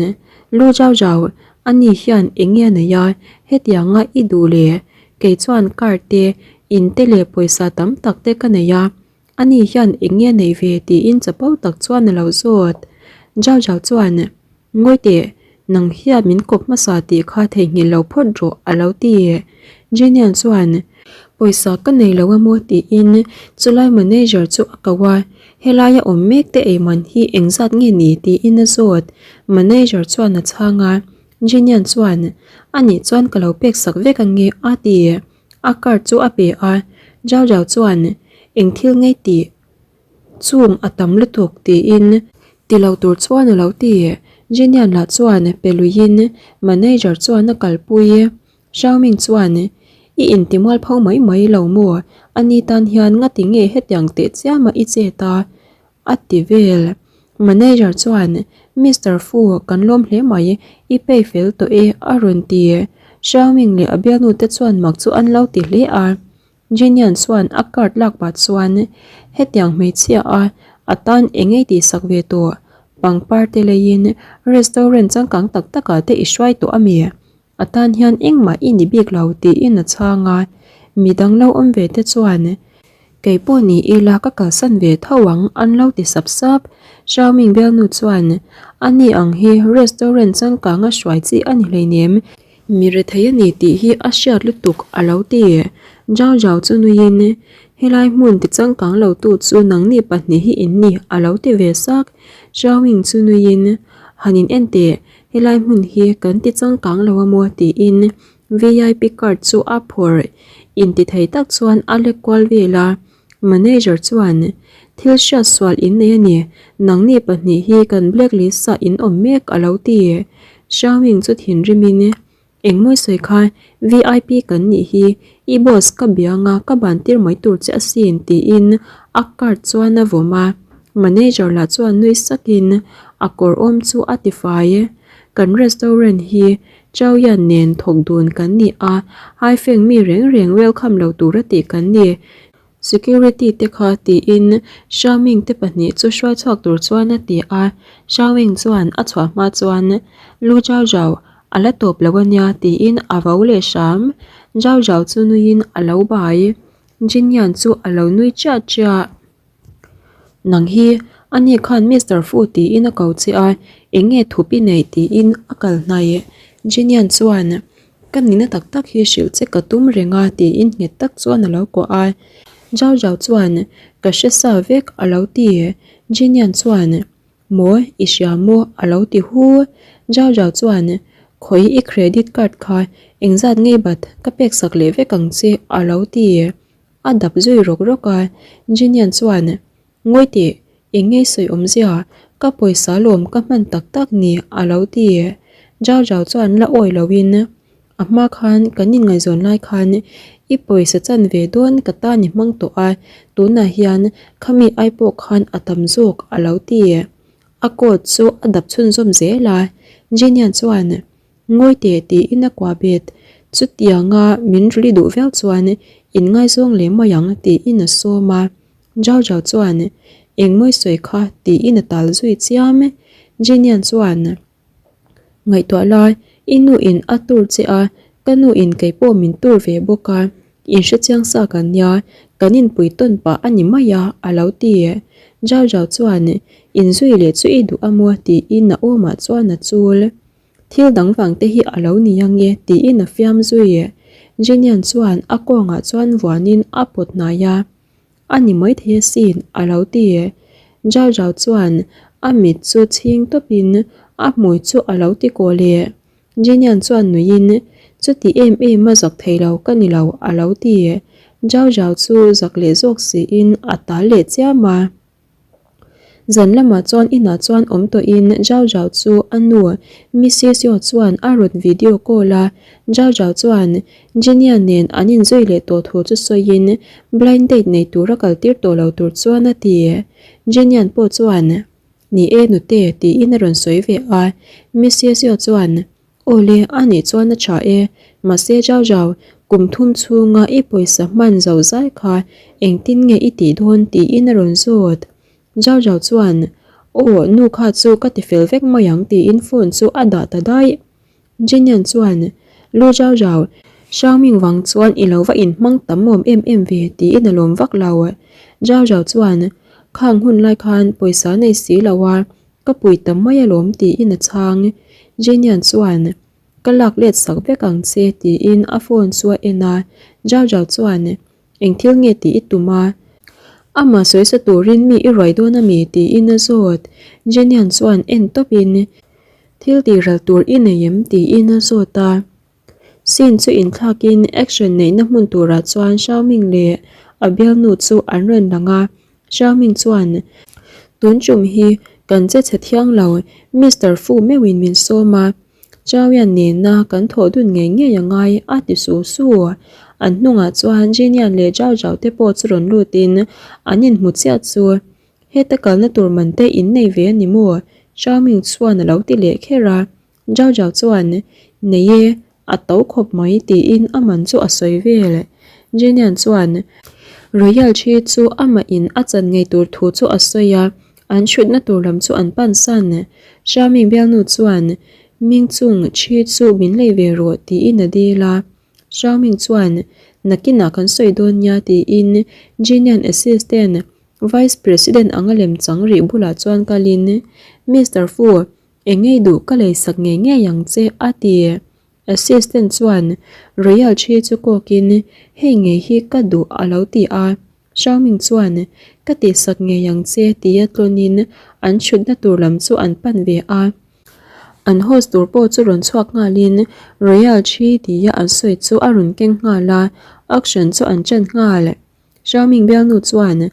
Speaker 1: Lu Zhao Zhao, ani hian eng nge a nei a, hetianga i duh leh kei chuan car te, in te leh pawisa tam tak te ka nei a, Ani hian eng nge nei ve tiin chapo tak chuan a lo zawt. Zhao Zhao chuan, Ngawi teh, nang hian min kawp hmasa tih kha theihnghilh lo phawt rawh a lo ti. Jenian chuan, Pawisa ka nei lo a maw tiin chulai manager chu a ko a, helaia awm mek te eiman hi engzat nge ni tiin a zawt. Manager chuan a chhang a, Jenian chuan, Anih chuan ka lo pek sak vek ange a ti. A card chu a pe a, Zhao Zhao chuan eng thil ngei tih chung a tam lutuk tiin ti lo tur chuan a lo ti. Jinian lah chuan pe luiin manager chuan a kalpui. Xiao Ming chuan I intimual pho mai mai lo maw? Ani tan hian ngati nge hetiang teh chiama i chet a? A ti vel. Manager chuan, Mister Fu, kan lawm hle mai, i pay fel tawh e, a rawn ti. Xiaoming leh a bialnu te chuan mak chu an lo ti hle a. Jinian chuan a card lak pah chuan, Hetiang hmeichhia a, a tan eng ei tihsak ve tawh? Pangpar te leiin restaurant changkang tak takah te i hruai tawh a mi? A tan hian engmah i ni bik lo tiin a chhang a, midang lo awm ve te chuan kei pawh ni ila ka kalsan ve tho ang an lo ti sap sap. Xiaoming bialnu chuan a ni ang hi restaurant changkanga hruai chi a ni hleinem, mi rethei a ni tih hi a hriat lutuk a lo ti. Zhao Zhao chu nuiin helai hmun ti changkang lo tu chu nangni pahnih hi in ni a lo ti ve sak. Xiaoming chu nuiin han in en teh Helai hmun hi kan ti changkang lo a maw tiin vip card chu a phawrh intithei tak chuan a lek kual vel a, manager chuan thil hriat sual in nei a ni, nangni pahnih hi kan black list ah in awm mek a lo ti. Xiaoming chu thinrimin Engmawi sawi kha vip kan nih hi i boss ka bianga ka ban tir mai tur che asin tiin a card chuan a vawm a. Manager lah chuan nui sakin a kawr awm chu a ti fai. Kan restaurant hi Chaoyan nen thawk dun kan ni a, haifeng mi reng reng welcome lo tura tih kan ni. Security te kha tiin Xiaoming te pahnih chu hruai chhuak tur chuan a ti a, Xiaoming chuan a chhuah hma chuan Lu Zhao Zhao a la tawp lo ania tiin a vo leh hram. Zhao Zhao chu nuiin a lo bai. Jinyan chu a lo nui chiah chiah. Nang hi ani khan Mister Fu tiin a ko che a, eng nge thup i neih tiin a kal hnaih. Jinian chuan ka nihna tak tak hi hrilh che ka tum reng a tiin nghet tak chuan a lo kuah a. Zhao Zhao chuan ka hre sa vek a lo ti. Jinian chuan Maw i hria maw a lo ti hu. Zhao Zhao chuan khawi i credit card kha engzat ngei bat ka pek sak leh vek ang che a lo ti. A dap zui rawk rawk a, Jinian chuan, Ngawi teh, eng nge sawi awmzia, ka pawisa lawm ka hman tak tak ni a lo ti. Zhao Zhao chuan la awi loin, A hma khan kan inngaihzawn lai khan i pawisa chan ve dawn ka ta ni hmang tawh a, tunah hian khami ai pawh khan a tam zawk a lo ti. A coat chu a dap chhunzawm zel a, Jinian chuan, Ngawi teh tiin a kuah bet. Chutianga min rili duh viau chuan in ngaizawng leh mai ang tiin a sawm a. Zhao Zhao chuan, Engmawi sawi kha tiin a tal zui chiam. Jinian chuan, Ngaihtuah lai, i nu in a tur che a, ka nu in kei pawh min tur ve bawk a, in hrechiang sa kan nia, kan inpui tawn pah a ni mai a, a lo ti. Zau Zau chuan, Inzui leh chu i duh a maw? tiin a awmah chuan a chul. Thil dang vang te hi a lo ni ang e, tiin a fiam zui. Jenian chuan a kawngah chuan vuanin a pawt hnai a. A ni maithei asin, a lo ti. Zau Zau chuan a mit chu chhing tawpin a hmui chu a lo ti kaw leh. Jenian chuan nuiin, Chuti em em a zak thei lo ka ni lo, a lo ti. Zau Zau chu zak leh zawk siin a tal leh chiam a. Zan lamah chuan inah chuan awm tawhin Zhao Zhao chu a nu Mrs Yeo chuan a rawn video call a, Zhao Zhao chuan Genia nen an inzui leh tawh thu chu sawiin blind date nei tura kal tir tawh lo tur chuan a ti. Genian pawh chuan Ni e nute tiin a rawn sawi ve a, Mrs Yeo chuan Aw le, a nih chuan a tha e. Mahse Zhao Zhao, kum thum chhunga i pawisa hman zo zai kha engtin nge i tih dawn tiin a rawn zawt. Zhao Zhao chuan, Aw, nu kha chu ka ti fel vek mai ang tiin phone chu a dah ta daih. Jenian chuan, Lu Zhao Zhao, Xiaoming vang chuan i lo va inhmang tam awm em em ve tiin a lawm vak lo. Zhao Zhao chuan, Khang hun lai khan pawisa nei si lo a, Ka pui ta mai alawm tiin a chhang. Jenian chuan, Ka lak let sak vek ang che tiin a phone chu a en a. Zhao Zhao chuan, Eng thil nge tih i tum a? Amah sawisa turin mi i ruai dawn a mi? tiin a zawt. Jenian chuan en tawpin, Thil tih ral tur i nei em? tiin a zawt a. Scene chu inthlakin action neihna hmun turah chuan Xiaoming leh a bialnu chu an rawn lang a, Xiaoming chuan, Tun tum hi kan che chhe thiang lo, Mister Fu meuhin min sawm a, Chaoyan nena kan thawh dun ngei ngei a ngai a ti su su. An hnungah chuan Jinian leh Zhao Zhao te pawh chu rawn lutin an inhmu chiah chu, Heta kalna tur man te in nei ve a ni maw? Xiaoming chuan a lo ti leh kher a. Zhao Zhao chuan, Nei e, a to khawp mai tiin a man chu a sawi vel. Jenian chuan, Royal Chi chu amah in a chan ngei tur thu chu a sawi a, an chhutna tur lam chu an pan san. Xiaoming bialnu chuan, Ming Chung Chi chu min lei ve rawh tiin a dil a. Xiaoming chuan, Nakinah kan sawi dawn nia tiin Jenian assistant Vice President anga lemchang rih bulah chuan kalin, Mister Fu, Eng ngei duh ka lei sak ngei ngei ang che a ti. Assistant chuan Royal Chi chu kawkin hei ngei hi ka duh a lo ti a. Xiaoming chuan ka tih sak ngei ang che tia tlawnin an chhutna tur lam chu an pan ve a. An host tur pawh chu rawn chhuak nghalin Royal Chi tia an sawi chu a rawn keng nghal a, auction chu an ṭan nghal. Xiaoming bialnu chuan,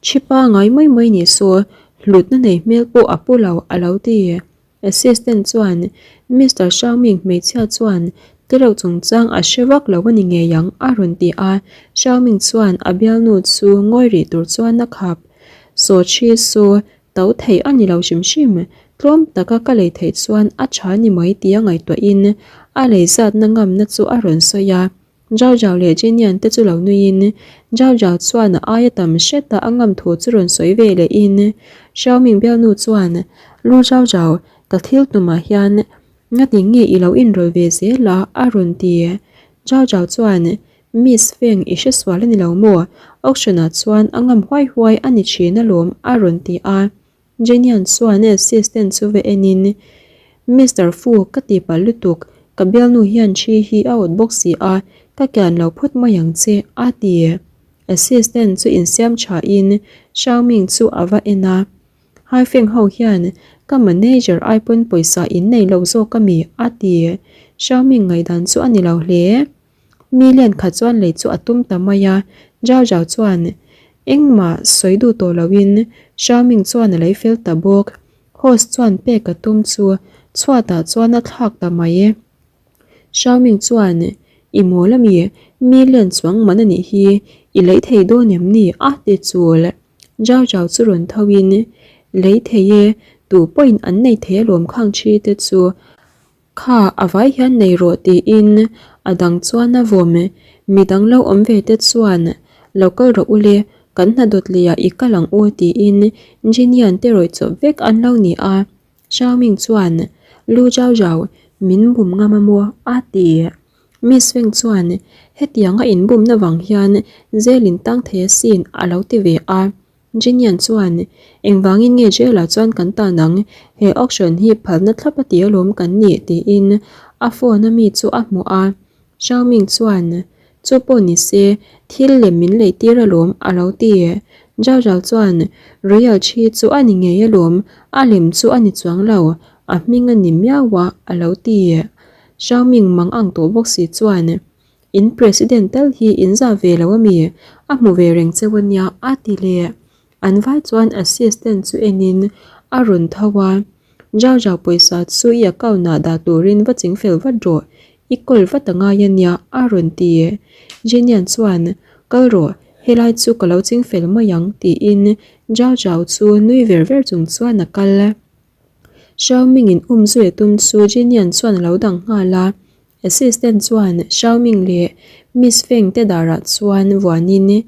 Speaker 1: Thi pangai mai mai ni saw, hlutna nei hmel pawh a pu lo, a lo ti. Assistant chuan, Mister Xiaoming hmeichhia chuan tlereuh chungchang a hre vak lo a ni ngei ang, a rawn ti a. Xiaoming chuan a bialnu chu ngawi rih tur chuan a khap. Saw thi saw, to thei a ni lo hrim hrim, tlawm taka ka lei theih chuan a tha ni mai tia ngaihtuahin a lei zatna ngamna chu a rawn sawi a. Zhao Zhao leh Jin Yan te chu lo nuiin Zhao Zhao chuan a aia tam hret a a ngam thu chu rawn sawi ve lehin Xiaoming bialnu chuan Lu Zhao Zhao ka thil tumah hian ngati nge i lo inrawlh ve zel a a rawn ti. Zhao Zhao chuan Miss Feng i hresual a ni lo maw? Auction ah chuan a ngam huai huai a ni thin alawm a rawn ti a. Jenian chuan a assistant chu va enin, Mister Fu, ka ti palh lutuk, ka bialnu hian thi hi a awt bawk si a, ka kian lo phawt mai ang che, a ti. Assistant chu insiam thain Xiaoming chu a va en a, Haifeng ho hian ka manager ai pawn pawisa in nei lo zawk ami? a ti. Xiaoming ngaihdan chu a ni lo hle. Mi lian khat chuan lei chu a tum ta mai a, Zhao Zhao chuan engmah sawi duh tawh loin Xiaoming chuan a lei fel ta bawk. Host chuan pek a tum chu chhuatah chuan a thlak ta mai e. Xiaoming chuan I mawl ami, mi lian chuang man a nih hi, i lei thei dawn em ni? a ti chul. Zhao Zhao chu rawn tho in Lei thei e, tu pawhin an nei thei alawm khang thi te chu. Kha a vai hian nei rawh tiin a dang chuan a vawm. Midang lo awm ve te chuan lo kal rawh u le, kan hna dawt leh ah i kal ang u tiin Jinian te rawih chawp vek an lo ni a. Xiaoming chuan. Lu Zhao Zhao, min bum ngam a maw? a ti. Miss Feng chuan, Hetianga inbumna vang hian jail in tang thei asin a lo ti ve a. Jinian chuan, Engvangin nge jail ah chuan kan tan ang? He auction hi phalna thlap a ti alawm kan nih tiin a phone a mi chu a hmuh a. Xiaoming chuan, Chu pawh ni se, thil lem min lei tir alawm a lo ti. Zhao Zhao chuan, Royal Chi chu a ni ngei alawm, a lem chu a ni chuang lo, a hming a ni miau a a lo ti. Xiaoming mang ang tawh bawk si chuan, In President tal hi in zah ve lo ami? A hmu ve reng cheu ania a ti leh. An vai chuan assistant chu enin a rawn tho a, Zhao Zhao pawisa chu i account ah dah turin va ching fel vat rawh, i call vat a ngai ania a rawn ti. Jenian chuan, Kal rawh, helai chu ka lo ching fel mai ang tiin Zhao Zhao chu nui ver ver chung chuan a kal. Xiaoming in um zui a tum chu Jenian chuan a lo dang nghal a, Assistant chuan Xiaoming leh Miss Feng te darah chuan vuanin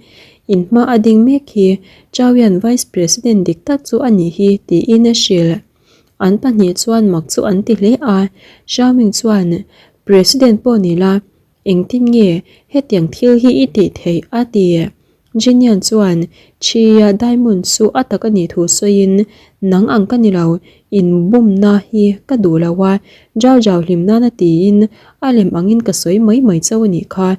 Speaker 1: in hma a ding mek hi Chaoyan Vice President dik tak chu a nih hi tiin a hrilh. An pahnih chuan mak chu an ti hle a, Xiaoming chuan President pawh ni la Engtin nge hetiang thil hi i tih theih? a ti. Jinian chuan Chhia diamond chu a tak a nih thu sawiin, Nang ang ka ni lo, inbumna hi ka duh lo a, Zhao Zhao hlim nana tiin a lem angin ka sawi mai mai chauh a nih kha,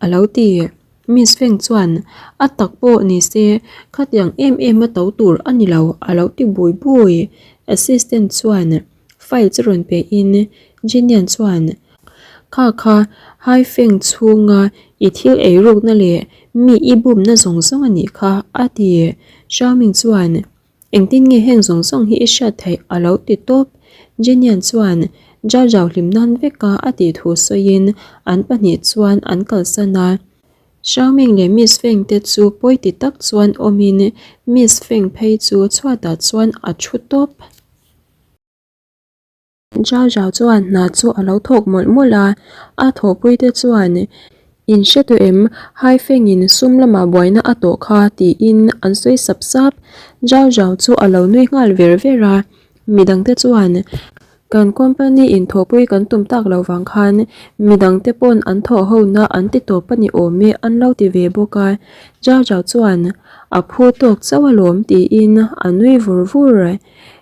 Speaker 1: a lo ti. Miss Feng chuan, A tak pawh ni se, khatiang em em a to tur a ni lo, a lo ti bui bui. Assistant chuan File chu rawn pe in Jinian chuan, Kha kha Haifeng chhunga i thil ei rukna leh mi i bumna zawng zawng a nih kha, a ti. Xiaoming chuan, Engtin nge heng zawng zawng hi i hriat theih? a lo ti tawp. Jinian chuan Zhao Zhao hlim nan veka a tih thu sawiin an pahnih chuan an kalsan a. Xiaoming leh Miss Feng te chu pawi ti tak chuan awmin Miss Feng phei chu chhuatah chuan a thu tawp. Zhao Zhao chuan hna chu a lo thawk mawlh mawlh a, a thawhpui te chuan, In hre tawh em, Haifengin sum lamah buaina a tawh kha tiin an sawi sap sap. Zhao Zhao chu a lo nui nghal ver ver a, midangte chuan, Kan company in thawhpui kan tum tak lo vang khan midangte pawn an thawh hona an ti tawp a ni awm e an lo ti ve bawk a. Zhao Zhao chuan, A phu tawk chauh alawm tiin a nui vur vur.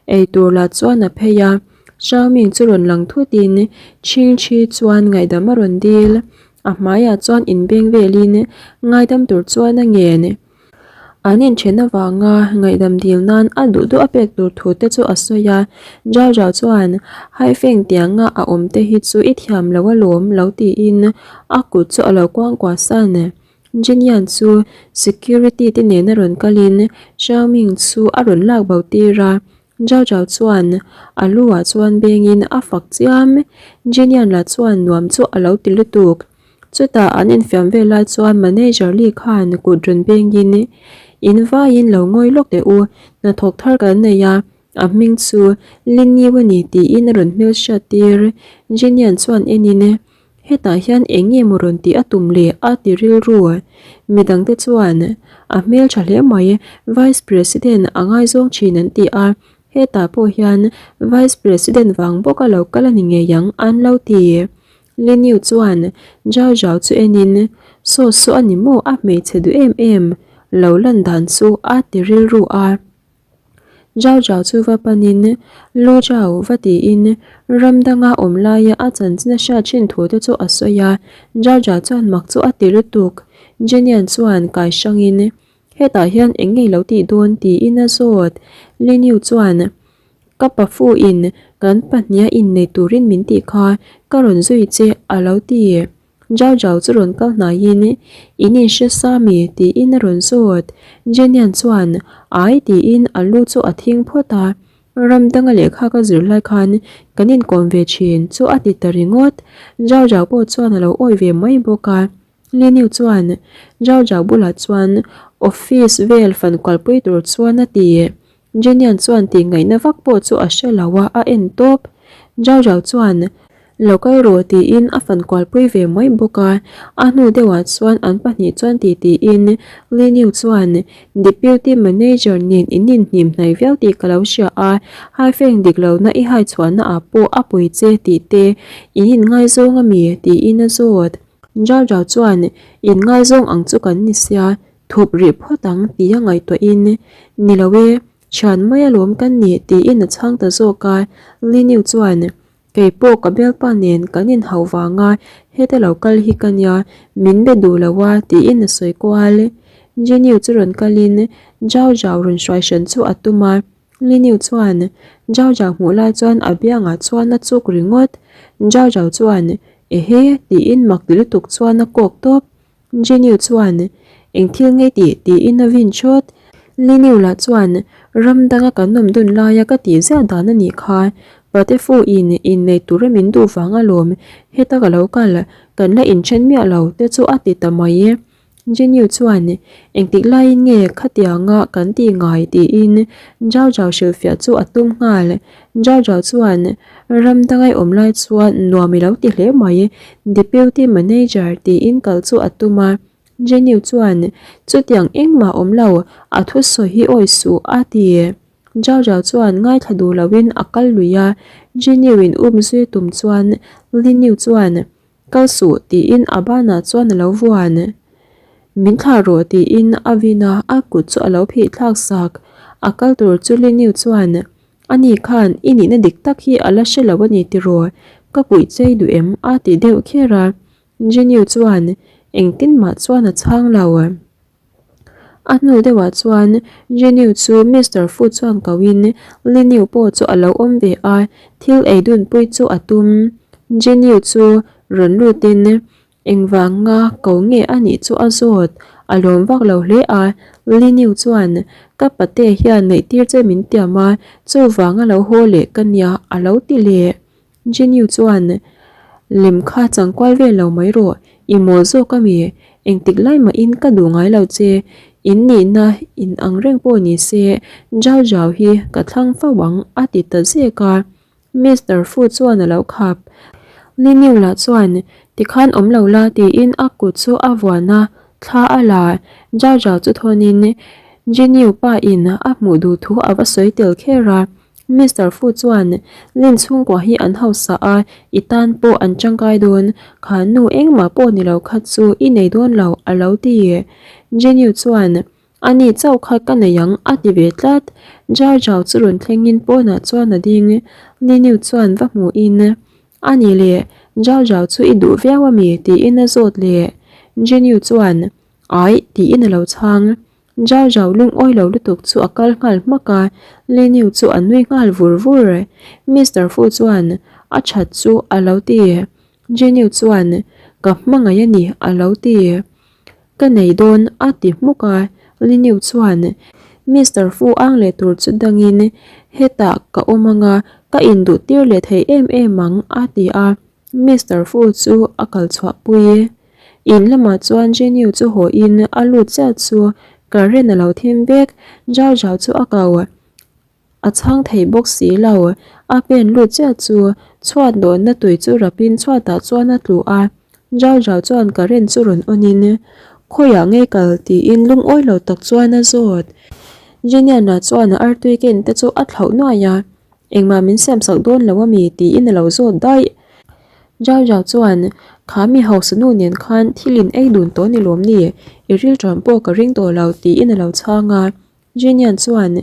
Speaker 1: Eitur lah chuan a phei a, Xiaoming chu rawn lang thutin Chhingchhi chuan ngaihdam a rawn dil. A hmaiah chuan inbeng velin ngaidam tur chuan a ngen. An inthen avanga ngaihdam dil nan a duh duh a pek tur thu te chu a sawi a, Zhao Zhao chuan Haifeng tianga a awm te hi chu i thiam lo alawm lo tiin a kut chu a lo kuangkuah san. Jinian chu security te nena rawn kalin Xiaoming chu a rawn lak bo tir a, Zhao Zhao chuan a lu ah chuan bengin a fak chiam. Jinian lah chuan nuam chu a lo ti lutuk. Chutah an infiam vel lai chuan manager Lee khan kut rawn bengin, In vaiin lo ngawi lawk teh u, hnathawk thar kan nei a, a hming chu Lin Yu a ni tiin a rawn hmelhriat tir. Jinian chuan enin, Hetah hian eng nge maw rawn tih a tum le? a ti rilru. Midangte chuan, A hmeltha hle mai, Vice President a ngaizawng thin an ti a, hetah pawh hian Vice President vang bawka lo kal a ni ngei ang an lo ti. Liniu chuan Zhao Zhao chu enin, Saw saw a ni maw a hmeichhe duh em em lo lan dan chu a ti rilru a. Zhao Zhao chu va panin, Lu Zhao va tiin ram danga awm laia a chanchin a hriat thin thu te chu a sawi a, Zhao Zhao chuan mak chu a ti lutuk. Jenian chuan kai hrangin, Hetah hian eng nge lo tih dawn? tiin a zawt. Lin Yu chuan, Ka pafu in kan pahniha innei turin min tih kha, ka rawn zui che a lo ti. Zhao Zhao chu rawn kal hnaiin, In inhre sa mi? tiin a rawn zawt. Jenian chuan, Ai tiin a lu chu a thing phawt a. Ram danga lehkha ka zir lai khan kan inkawm ve thin chu a ti ta ringawt. Zhao Zhao pawh chuan a lo awi ve mai bawk a. Liniu chuan Zhao Zhao bulah chuan office vel fan kualpui tur chuan a ti. Jenian chuan tih ngaihna vak pawh chu a hre lo a, a en tawp. Zhao Zhao chuan. Lo kal rawh tiin a fan kualpui ve mai bawk a. A hnu deuhah chuan an pahnih chuan titiin Liniu chuan Deputy Manager nen in inhnim hnai viau tih ka lo hria a, haifeng dik lohna i hai chhuahna ah pawh a pui che tih te in inngaizawng a mi? tiin a zawt. Zau Zau chuan Inngaizawng ang chu kan ni sia, thup rih phawt ang tia ngaihtuahin, Ni lo e, thian mai alawm kan nih tiin a chhang ta zawk a, Liniu chuan Kei pawh ka bialpa nen kan inhauh vanga heta lo kal hi ka nia, min be duh lo a tiin a sawi kual. Jeniu chu rawn kalin Zhao Zhao rawn hruai hran chu a tum a, Liniu chuan Zhao Zhao hmuh lai chuan a biangah chuan a chuk ringawt. Zhao Zhao chuan Ehe tiin mak ti lutuk chuan a kawk tawp. Jeniu chuan, Eng thil ngei tih? tiin a vin chawt. Liniu lah chuan, Ram danga kan awm dun laia ka tih ziah dan a nih kha. Patefu in innei tura min duh vang alawm, heta ka lo kal, kan la inthen miah lo te chu a ti ta mai. Jeniu chuan, Engtik laiin nge khatianga kan tih ngai? tiin Zhao Zhao hrilhfiah chu a tum nghal. Zhao Zhao chuan, Ram danga i awm lai chuan nuam i lo ti hle mai, Deputy Manager tiin kal chu a tum a. Jenny chuan, Chutiang engmah awm lo, a thusawi hi awi suh, a ti. Zhao Zhao chuan ngaithla duh loin a kal lui a, Jenny in um zui tum chuan Lin Yu chuan, Kal suh, tiin a banah chuan a lo vuan. Min thlah rawh, tiin a vin a, a kut chu a lo phih thlak sak. A kal tur chu Lin Yu chuan, Ani khan i nihna dik tak hi a la hre lo a ni tiraw? Ka puih chei duh em? a ti deuh kher a. Jeniu chuan engtin mah chuan a chhang lo. A hnu deuhah chuan Jeniu chu Mister Fu chuan koin Liniu pawh chu a lo awm ve a, thil ei dunpui chu a tum. Jeniu chu rawn lutin Engvanga ko nge a nih chu a zawt, a lawm vak lo hle a, Liniu chuan ka pate hian neihtir che min tiam a, chuvanga lo haw leh ka nia a lo ti leh. Jiniu chuan lem kha changkual vel lo mai rawh, i mawl zawk a mi, engtik lai mahin ka duh ngai lo che, in nihna in ang reng pawh ni se, Zhao Zhao hi ka thlang fo ang a ti ta zek a. Mister Fu chuan a lo khap. Li Niu lah chuan, Tikhan awm lo la tiin a kut chu a vuan a, thla a la. Zhao Zhao chu thawnin Ji Niu pa in a hmuh duh thu a va sawi tel kher a. Mister Fu chuan, Lin chhungkua hi an hausa a, i tan pawh an tangkai dawn. Kha nu engmah pawh ni lo kha chu i nei dawn lo a lo ti. Ji Niu chuan, A ni chauh kha ka nei ang a ti ve tlat. Jar Jar chu rawn thlengin pawnah chuan a ding. Liniu chuan va hmuhin, A ni le, Jar Jar chu i duh viau a mi? tiin a zawt leh. Jeniu chuan, Aih, tiin a lo chhang. Jar Jar lungawi lo lutuk chu a kal nghal hmak a, Liniu chu a nui nghal vur vur. Mister Fu chuan, A that chu a lo ti. Jeniu chuan, Ka hmangaih a ni a lo ti. Ka nei dawn a ti hmuk a, Liniu chuan Mister Fu ang leh tur chu dangin hetah ka awm anga ka induh tir leh thei em em ang a ti a, Mister Fu chu a kal chhuah pui. In lamah chuan Jeniu chu haw in a lut chiah chu current a lo thim vek, Zhao Zhao chu a ko. A chhang thei bawk si lo. A pen lut chiah chu chhuat dawhna tui chu rapin chhuatah chuan a tlu a. Zhao Zhao chuan current chu rawn on in, Khawiah ngei kal? tiin lungawi lo tak chuan a zawt. Jiniana chuan a artui ken te chu a thlauh nuai a, Engmah min siam sak dawn lo ami? tiin a lo zawt daih. Zhao Zhao chuan, Kha mi hausa nu nen khan thil in ei dun tawh ni lawm ni? I rilṭam pawh ka ring tawh lo tiin a lo chhang a. Jenian chuan,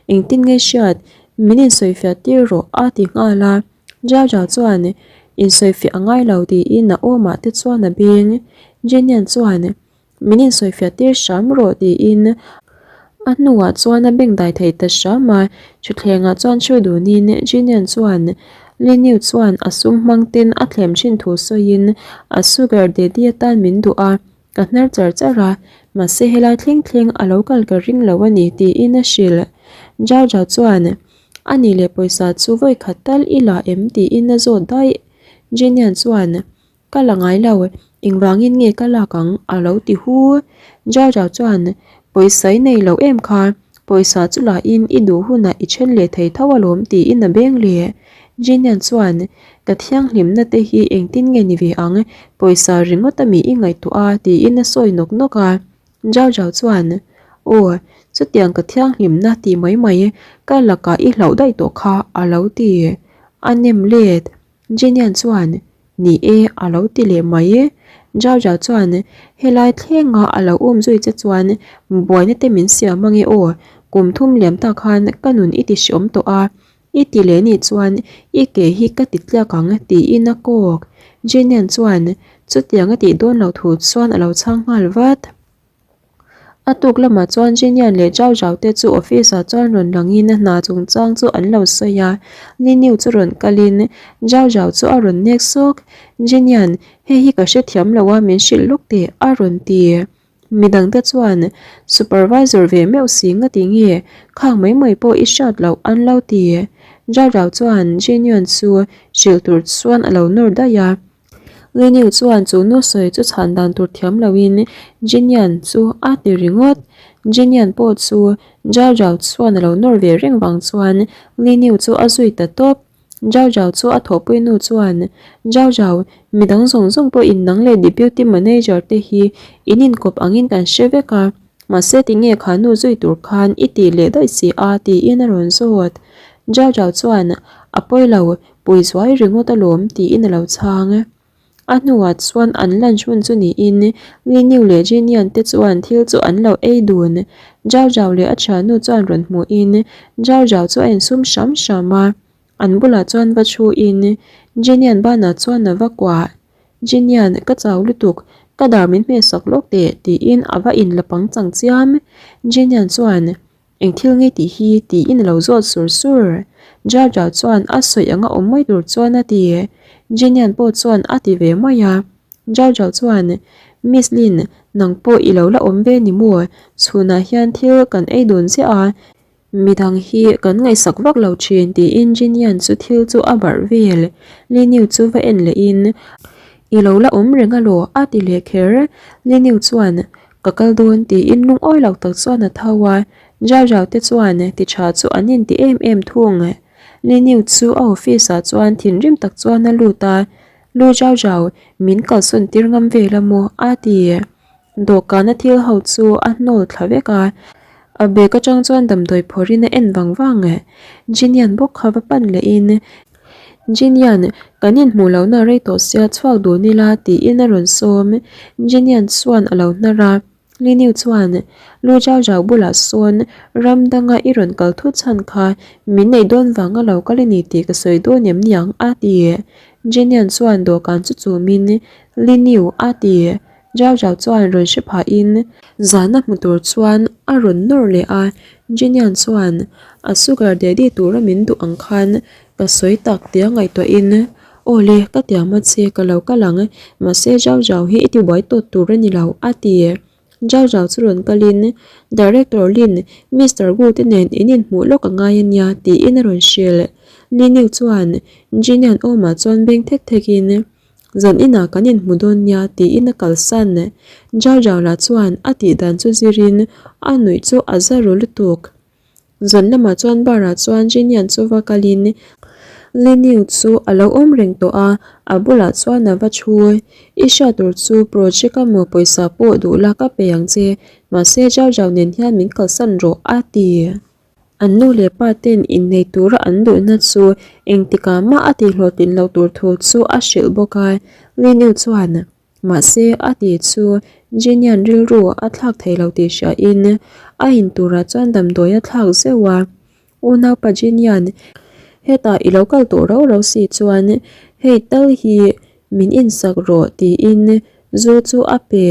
Speaker 1: Engtin nge hriat, min insawifiah tir rawh a ti nghal a. Jaja chuan, Insawifiah a ngai lo tiin a awmah te chuan a beng. Jenian chuan, Min insawifiah tir hram rawh tiin a hnuah chuan a beng dai thei ta hram a. Thutthlengah chuan thu dunin Jenian chuan, Liniu chuan a sum hmang ten a thlem thin thu sawiin a sugar daddy atan min duh a. Ka hnar char char a, mahse helai thleng thleng a lo kal ka ring lo a ni tiin a hrilh. Zhao Zhao chuan, A nih leh pawisa chu vawi khat tal i la em? tiin a zawt daih. Jenian chuan, Ka la ngai lo, engvangin nge ka lak ang? a lo ti hu. Zhao Zhao chuan, Pawisa i nei lo em kha, pawisa chu la in i duh hunah i then leh thei tho alawm tiin a beng leh. Jinian chuan, Ka thianghlimna te hi engtin nge ni ve ang, pawisa ringawt ami i ngaihtuah a? tiin a sawi nawk nawk a. Zhao Zhao chuan, Aw, chutiang ka thianghlimna tih mai mai ka lakah i hlauh daih tawh kha a lo ti. A nem let. Jinian chuan, Ni e, a lo ti leh mai. Zhao Zhao chuan, Helai thlenga a lo um zui che chuan buaina te min siam ange aw, kum thum liam tak khan ka nun i ti hreawm tawh a, I ti leh nih chuan i ke hi ka ti tliak ang tiin a kawk. Jenian chuan chutiang a tih dawn loh thu chuan a lo chhang nghal vat. A tuk lamah chuan Jenian leh Zhao Zhao te chu office ah chuan rawn langin a hna chungchang chu an lo sawi a. Niniu chu rawn kalin Zhao Zhao chu a rawn nek sawk. Jenian, hei hi ka hrethiam lo a min hrilh lawk teh a rawn ti. Midangte chuan supervisor ve meuh si nga ti nge khang mai mai pawh i hriat loh an lo ti. Jarrao chuan Jenion chu hrilh tur chuan a lo nawr daih a. Leniu chuan chu nu sawi chu chhan dan tur thiam loin Jenion chu a ti ringawt. Jenion pawh chu Jarrao chuan a lo nawr ve reng vang chuan Leniu chu a zui ta tawp. Zhao Zhao chu a thawhpui nu chuan, Zhao Zhao, midang zawng zawng pawh in nang leh Deputy Manager te hi in inkawp angin kan hre vek a, mahse tinge kha nu zui tur khan i tih leh daih si a tiin a rawn zawt. Zhao Zhao chuan, A pawi lo, pui zuai ringawt alawm tiin a lo chhang. A hnuah chuan an lunch hun chu niin Li Niu leh Jin Yan te chuan thil chu an lo ei dun. Zhao Zhao leh a thiannu chuan rawn hmuhin Zhao Zhao chu a insum hram hram a. An bulah chuan va thuin Jin Yan banah chuan a va kuah. Jin Yan, ka chau lutuk, ka dar min hmehsak lawk teh tiin a va inla pangchang chiam. Jin Yan chuan Eng thil nge tih hi tiin a lo zawt sur sur. Jar Jar chuan a sawi anga awm mai tur chuan a ti. Jenian pawh chuan a ti ve mai a. Jar Jar chuan, Miss Lin, nang pawh i lo la awm ve ni maw? Chhunah hian thil kan ei dun ziah a, midang hi kan ngaihsak vak lo thin tiin Jenian chu thil chu a barh vel. Liniu chu va en lehin, I lo la awm reng alaw? a ti leh kher. Liniu chuan, Ka kal dawn tiin lungawi lo tak chuan a tho a, Zhao Zhao te chuan ti tha chu an inti em em thung. Li Niu chu a office ah chuan thinrim tak chuan a lut a, Lu Zhao Zhao, min kalsawn tir ngam vel a maw? a ti. Dawhkana thil ho chu a hnawl thla vek a, a bag atang chuan damdawi phawrhin a en vang vang. Jinian bawk kha va pan lehin Jinian, kan inhmuh lohna rei tawh sia chhuak dun ila tiin a rawn sawm. Jinian chuan a lo hnar a, Liniu chuan, Lu Zhao Zhao bulah sawn ram danga i rawn kal thut chhan kha min neih dawn vanga lo kal i ni tih ka sawi dawn em niang a ti. Jinian chuan dawhkan chu chumin, Liniu a ti. Zhao Zhao chuan rawn hre phahin zana hmu tur chuan a rawn nawr leh a, Jinian chuan a sugar daddy tura min duh ang khan ka sawi tak tia ngaihtuahin Aw le, ka tiam a che, ka lo kal ang, mahse Zhao Zhao hi i tibuai tawt tur a ni lo a ti. Zhao Zhao chu rawn kalin Director Lin, Mister Gu te nen in inhmuh lawk a ngai a nia tiin a rawn hrilh. Lin Yu chuan Jinian awmah chuan beng thek thekin Zan inah kan inhmu dawn nia tiin a kalsan. Zhao Zhao lah chuan a tih dan chu zirin a nuih chu a za ru lutuk. Zan lamah chuan bar ah chuan Jinian chu va kalin Liniu chu a lo awm reng tawh a, a bulah chuan a va thu. I hriat tur chu project a maw pawisa pawh duh la ka pe ang che, mahse Zhao Zhao nen hian min kalsan rawh a ti. An nu leh pa ten innei tura an duhna chu engtikah mah a tihhlawhtlin loh tur thu chu a hrilh bawk a, Liniu chuan mahse a ti chu Jinian rilru a thlak thei lo tih hriain a in turah chuan damdawi a thlak zeuh a, Unaupa Jinian hetah i lo kal tawh rau rau si chuan hei tal hi min insak rawh tiin zu chu a pe.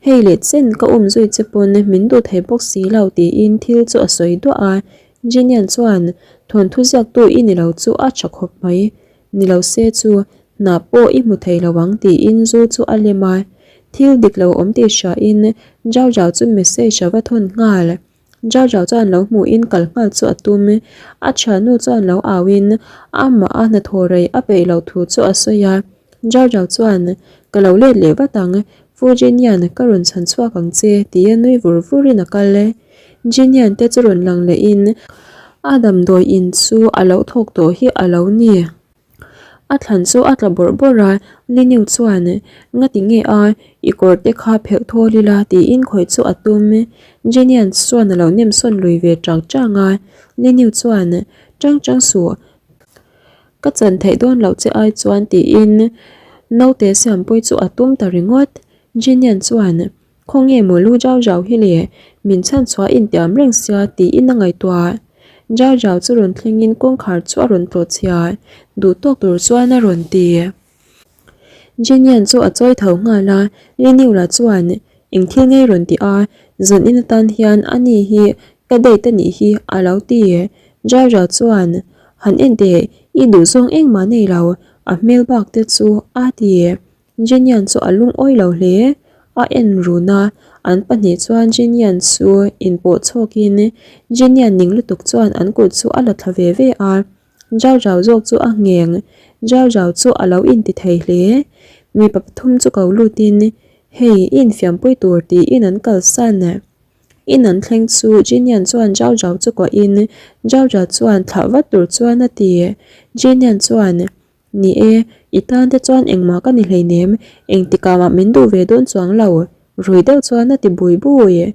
Speaker 1: Hei leh chen ka awm zui che pawn min duh thei bawk si lo tiin thil chu a sawi duah a, Jinian chuan thawnthu ziaktu i ni lo chu a tha khawp mai, ni lo se chu hna pawh i hmu thei lo ang tiin zu chu a lem a, thil dik lo awm tih hriain Zhao Zhao chu message a va thawn nghal. Zhao Zhao chuan lo hmuhin kal nghal chu a tum. A thiannu chuan lo auin amah a hnathawh rei a peih loh thu chu a sawi a. Zhao Zhao chuan, Ka lo let leh vat ang, Fu Jinian ka rawn chhan chhuak ang che, tia nui vur vurin a kal. Jinian te chu rawn lang lehin. A damdawi in chu a lo thawk tawh hi a lo ni. A thlan chu a tla bawrh bawrh a, Liniu chuan, Ngati nge a, i kawr te kha phelh thawl ila tiin khawih chu a tum. Jenian chuan a lo nem sawn lui ve chang chang a, Liniu chuan, Chang chang suh, ka chan theih dawn loh che ai chuan tiin naute siampui chu a tum ta ringawt. Jenian chuan, Khawnge maw lu zau zau hi le, min chhan chhuah intiam reng sia tiin a ngaihtuah. Zau zau chu rawn thlengin kawngkhar chu a rawn tlawh chhia, duh tawk tur chuan a rawn ti. Jinian chu a chawi tho nghal a, Liniula chuan eng thil ngei rawn ti a, zan in atan hian ani hi ka date a nih hi a lo ti. Zau zau chuan, Han en teh, i duhzawng engmah nei lo, a hmel bak te chu a ti. Jenian chu a lungawi lo hle. A en run a, an pahnih chuan Jenian chu inpawh chhawkin Jenian ning lutuk chuan an kut chu a la thla ve ve a. Zau zau zawk chu a ngheng, Zau zau chu a lo inti thei hle. Mipa pathum chu ko lutin, Hei, i infiampui tur tiin an kalsan. In an thleng chu Jenian chuan Zau zau chu kuahin Zau zau chuan thlah vat tur chuan a ti. Jenian chuan, Ni e, i tan te chuan engmah ka ni hleinem, engtikah mah min duh ve dawn chuang lo, rui deuh chuan a ti bui bui.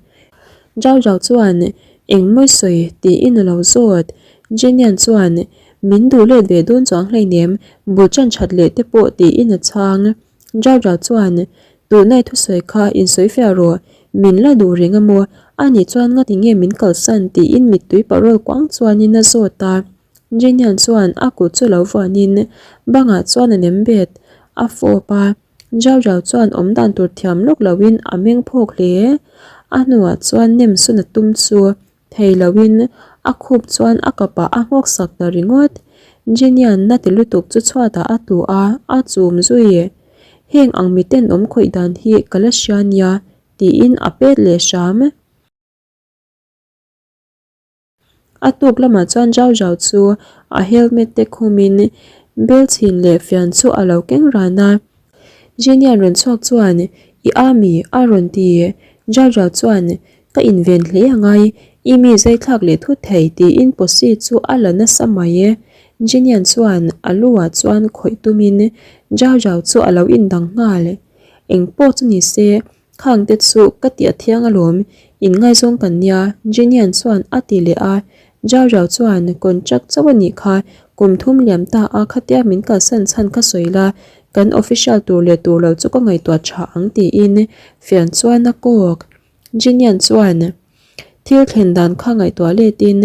Speaker 1: Zhao Zhao chuan, Engmawi sawi tiin a lo zawt. Jenian chuan, Min duh let ve dawn chuang hleinem, bul chan that leh te pawh tiin a chhang. Zhao Zhao chuan, Tunai thusawi kha insawi fiah rawh, min la duh reng a maw? Ani chuan ngati nge min kalsan tiin mittui parawl kuang chuanin a zawt a. Jenian chuan a kut chu lo vuanin bangah chuan a nem bet a fawp a, Zhao Zhao chuan awm dan tur thiam lawk loin a meng phawk hle. A hnuah chuan nem sawn a tum chu thei loin a khup chuan a kapah a nghawk sak ta ringawt. Jenian na ti lutuk chu chhuatah a tlu a, a chum zui. Heng ang miten awm khawih dan hi ka la hria nia tiin a pet leh hram. A tuk lamah chuan Zhao Zhao chu a helmet te khumin bel chhin leh fian chu a lo keng ran a. Jenian rawn chhuak chuan, I a mi? a rawn ti. Zhao Zhao chuan, Ka inven hle a ngai, i mi zai thlak leh thut thei tiin posi chu a la nasa mai e. Jenian chuan a lu ah chuan khawih tumin Zhao Zhao chu a lo indang nghal. Engpawh chu ni se, Khang te chu ka ti a thiang alawm, in ngaizawng kan nia, Jinian chuan a ti leh a. Zhao Zhao chuan contract chauh a nih kha, kum thum liam ta a khatia min kalsan chhan kha sawi la, kan official tur leh tur lo chu ka ngaihtuah tha ang tiin fian chuan a kawk. Jinian chuan thil thlen dan kha ngaihtuah letin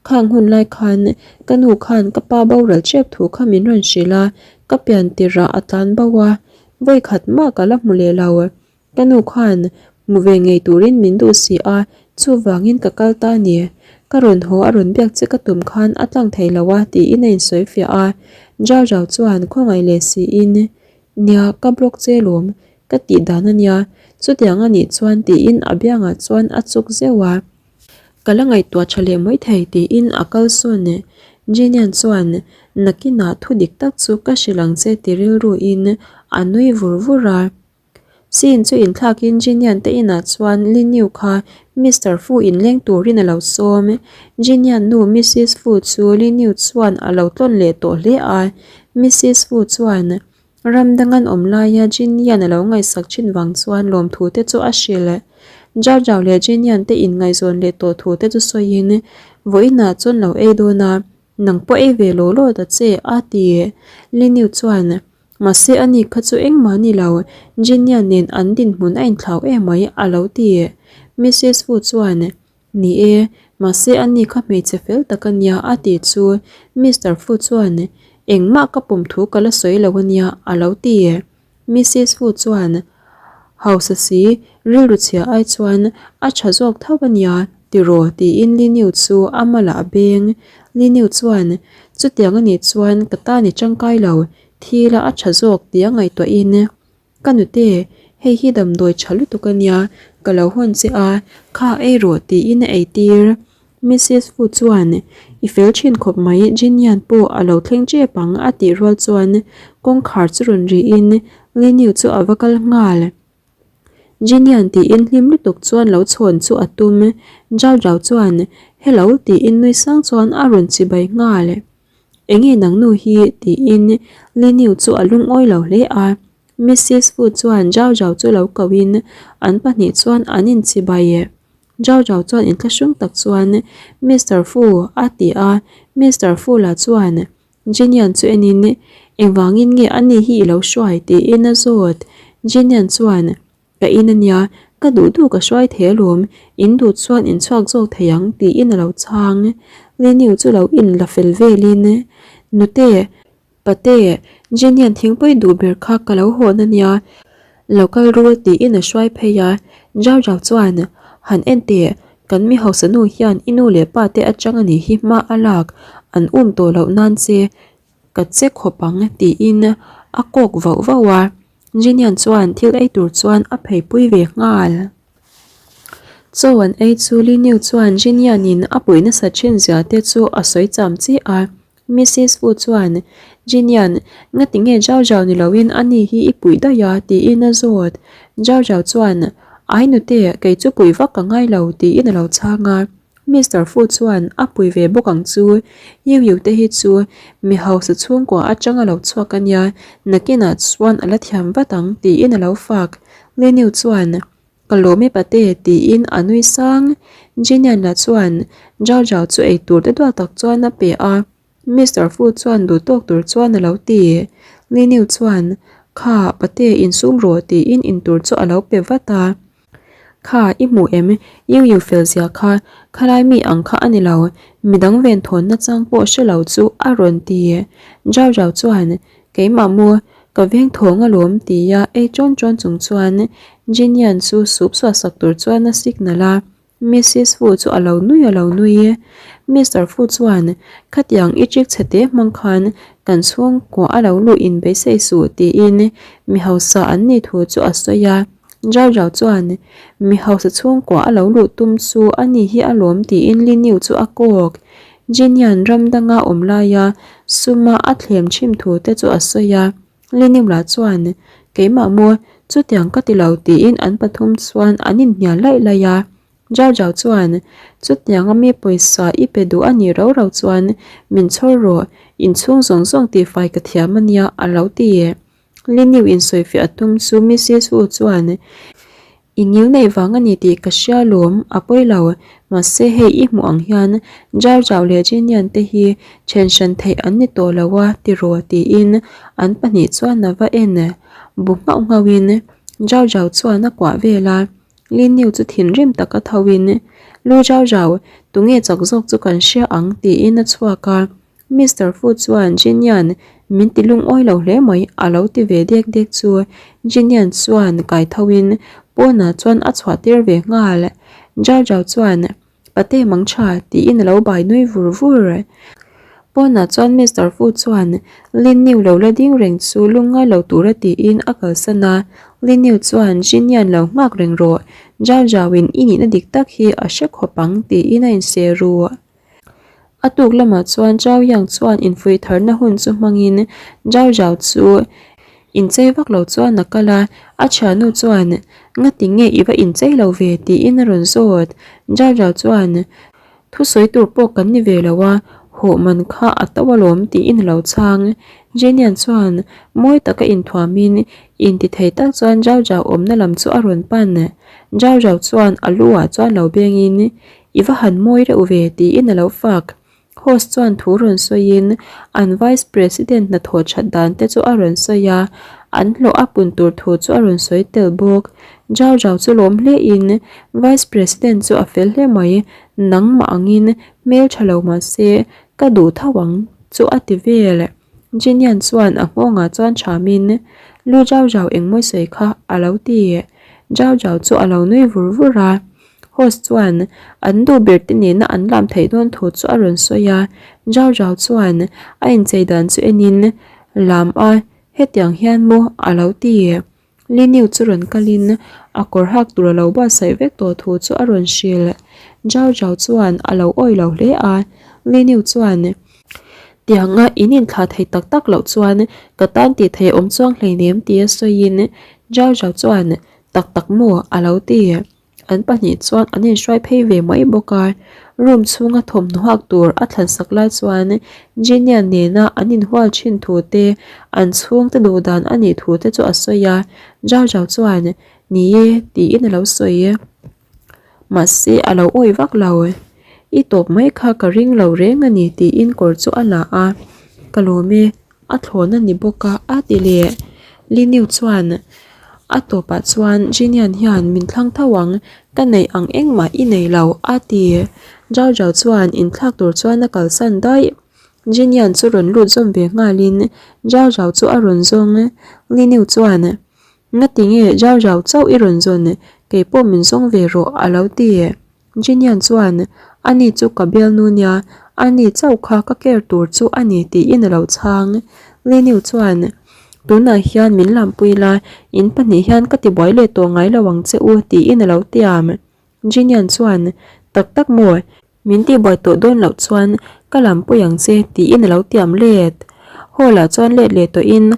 Speaker 1: khang hun lai khan ka nu khan ka pa boral ṭep thu kha min rawn hrilh a, ka pian tirh ah a tlan bo a, Vawi khat mah ka la hmu leh lo. Ka nu khan hmu ve ngei turin min duh si a, chuvangin ka kal ta a ni. Ka rawn haw a rawn biak che ka tum khan a tlang thei lo a tiin a insawi fiah a. Zhao Zhao chuan khawngaih leh siin, Nia, ka block che lawm, ka tih dan a nia, chutiang a nih chuan tiin a biangah chuan a chuk zeuh a. Ka la ngaihtuah tha leh mai thei tiin a kal sawn. Jenian chuan nakinah thu dik tak chu ka hrilh ang che ti rilruin a nui vur vur a. Scene chu inthlakin Jenian te inah chuan Liniu kha Mister Fu inleng turin a lo sawm. Jenian nu Missis Fu chu Liniu chuan a lo tlawn leh tawh hle a. Missis Fu chuan Ram dang an awm laia Jin-Yan a lo ngaihsak thin vang chuan lawmthu te chu a hrilh. Zhao Zhao leh Jin-Yan te inngaihzawn leh tawh thu te chu sawiin, Vawiinah chuan lo ei dawn a, nang pawh ei ve law law ta che, a ti. Li Niu chuan, Mahse ani kha chu engmah ni lo, Jin-Yan nen an dinhmun a inthlau emai, a lo ti. Missus Fu chuan, Ni e, mahse ani kha hmeichhe fel tak a nia a tih chu Mister Fu chuan engmah ka pawm thu ka la sawi lo a nia a lo ti. Missis Fu chuan hausa si rilru chhia ai chuan a tha zawk tho a nia tiraw tiin Li Niu chu a malah a beng. Li Niu chuan chutiang a nih chuan ka tan i tangkai lo, thil a a tha zawk tia ngaihtuahin Ka nute, hei hi damdawi tha lutuk a nia, ka lo hawn che a, kha ei rawh tiin a ei tir. Missis Fu chuan, I fel thin khawp mai, Jinian pawh a lo thleng tep ang a tih rual chuan kawngkhar chu rawn rihin Liniu chu a va kal nghal. Jinian tiin hlim lutuk chuan lo chhawn chu a tum. Zhao Zhao chuan, Hello tiin nui sang chuan a rawn chibai nghal. Enge nang nu hi tiin Lin Yu chu a lungawi lo hle a. Missis Fu chuan Zhao Zhao chu lo kohin an pahnih chuan an inchibai. Zhao Zhao chuan inthlahrung tak chuan Mister Fu a ti a, Mister Fu lah chuan Jinian chu enin engvangin nge ani hi i lo hruai tiin a zawt. Jinian chuan Ka in ania, ka duh duh ka hruai thei alawm, in duh chuan in chhuak zawk thei ang tiin a lo chhang. Liniu chu lo in la fel velin Nute, Pate, Jinian thingpui duh ber kha ka lo hawn ania, lo kal rul tiin a hruai phei a. Zau zau chuan Han en teh, kan mi hausa nu hian i nu leh pa te atang anih hi hma a lak an um tawh loh nan che ka che khawp ang tiin a kawk vauh vauh a. Jinian chuan thil ei tur chuan a pheipui ve nghal. Chaw an ei chu Liniu chuan Jinianin a puih nasa thin zia te chu a sawi cham chi a. Missis Fu chuan, Jinian, ngati nge Zhao Zhao ni loin ani hi i puih daih a? tiin a zawt. Zhao Zhao chuan, Ai nute, kei chu puih vak ka ngai lo tiin a lo chhang a. Mister Fu chuan a pui ve bawk ang chu, Yu Yu te hi chu mi hausa chhungkua atanga lo chhuak a nia, nakinah chuan a la thiam vat ang tiin a lo fak. Lin Yu chuan, Ka lawm e pate tiin a nui sang. Jinian lah chuan Zhao Zhao chu eitur te duat tak chuan a pe a. Mister Fu chuan duh tawk tur chuan a lo ti. Lin Yu chuan, Kha, pate insum rawh tiin intur chu a lo pe vat a. Kha, i hmu em? Yu Yu fel zia kha, khalai mi ang kha a ni lo, midang ven thawn nachang pawh hre lo chu a rawn ti. Zhao Zhao chuan, Keimah maw, ka veng thawng alawm tia ei chawn chawn chung chuan Jinian chu sup suah sak tur chuan a signal a. Missis Fu chu a lo nui a lo nui. Mister Fu chuan, Khatiang i chik chhe te hmang khan kan chhungkua a lo luh in beisei suh tiin mi hausa an nih thu chu a sawi a. Zhao Zhao chuan, Mi hausa chhungkua a lo luh tum chu a ni hi a lawm tiin Li Niu chu a kawk. Jin hian ram danga awm laia suma a thlem chhim thu te chu a sawi a. Li Niu lah chuan, Keimah maw, chutiang ka ti lo tiin an pathum chuan an inhnial laih laih a. Zhao Zhao chuan, Chutianga mi pawisa i pe duh a nih rau rau chuan min chhawr rawh, inchhung zawng zawng tihfai ka thiam a nia a lo ti. Li Niu insawifiah a tum chu Missis Wu chuan, I ngil neih vang a ni tih ka hria lawm, a pawi lo. Mahse hei i hmuh ang hian Zhao Zhao leh Jin Yan te hi then hran theih an ni tawh lo a tiraw tiin an pahnih chuan a va en bu nghauh nghauhin Zhao Zhao chuan a kuah vel a. Lin Niu chu thinrim taka thoin, Lu Zhao Zhao, tunge chak zawk chu kan hria ang tiin a chhuak a. Mister Fu chuan Jinian min ti lungawi lo hle mai a lo ti ve dek dek chu Jinian chuan kai tho in pawnah chuan a chhuah tir ve nghal. Zhao Zhao chuan Pate mang tha tiin a lo bai nui vur vur. Pawnah chuan Mister Fu chuan Lin Niu lo la ding reng chu lungngai lo tura tiin a kalsan a, Lin Niu chuan Jinian lo nghak reng rawh, Zhao Zhao in i nihna dik tak hi a hre khawp ang tiin a inse ru. A tuk lamah chuan Zhao Yang chuan infuih tharna hun chu hmangin Zhao Zhao chu inchei vak lo chuan a kal a, a thiannu chuan, Ngati nge i va inchei lo ve? tiin a rawn zawt. Zhao Zhao chuan, Thusawi tur pawh kan ni ve lo a, hawh man kha a to alawm tiin a lo chhang. Jenian chuan mawi taka inthuamin intithei tak chuan Zhao Zhao awmna lam chu a rawn pan. Zhao Zhao chuan a lu ah chuan lo bengin, I va han mawi reuh ve tiin a lo fak. Host chuan thu rawn sawiin an Vice President hnathawh that dan te chu a rawn sawi a, an hlawh a pun tur thu chu a rawn sawi tel bawk. Zhao Zhao chu lawm hle in Vice President chu a fel hle mai, nangmah angin hmel tha lo mah se ka duh tho ang chu a ti vel. Jinian chuan a nghawngah chuan thamin Lu Zhao Zhao engmawi sawi kha a lo ti. Zhao Zhao chu a lo nui vur vur a. Host chuan an duh ber te nena an lam theih dawn thu chu a rawn sawi a, Zhao Zhao chuan a inchei dan chu enin lam a, hetiang hian maw a lo ti. Li Niu chu rawn kalin a kawr hak tur a lo buatsaih vek tawh thu chu a rawn hrilh. Zhao Zhao chuan a lo awih lo hle a, Li Niu chuan tianga in inthlah thei tak tak loh chuan ka tan tih theih awm chuang hleinem tia sawiin Zhao Zhao chuan. Tak tak maw? a lo ti. An pahnih chuan an inhruai phei ve mai bawk a. Room chhunga thawmhnaw hak tur a thlansak lai chuan Genia nena an inhual thin thu te, an chhungte duh dan a nih thu te chu a sawi a. Zau Zau chuan, Ni e, tiin a lo sawi. Mahse a lo awih vak lo. I tawp mai kha ka ring lo reng a ni tiin kawr chu a la a. Ka lawm e, a thlawn a ni bawk a a ti leh. Liniu chuan a tawpah chuan Ginian hian min thlang tho ang, ka neih ang engmah i nei lo a ti. Zau Zau chuan inthlak tur chuan a kalsan daih. Ginian chu rawn lut zawm ve nghalin Zau Zau chu a rawn zawng. Liniu chuan Ngati nge zau zau chauh i rawn zawn, kei pawh min zawng ve rawh a lo ti. Ginian chuan, Ani chu ka bialnu nia, ani chauh kha ka care tur chu a ni tiin a lo chhang. Liniu chuan, Tunah hian min lampui la, in pahnih hian ka tibuai leh tawh ngai lo ang che u tiin a lo tiam. Ginian chuan, Tak tak maw? Min tihbuai tawh dawn loh chuan ka lampui ang che tiin a lo tiam let. Hall ah chuan let leh tawhin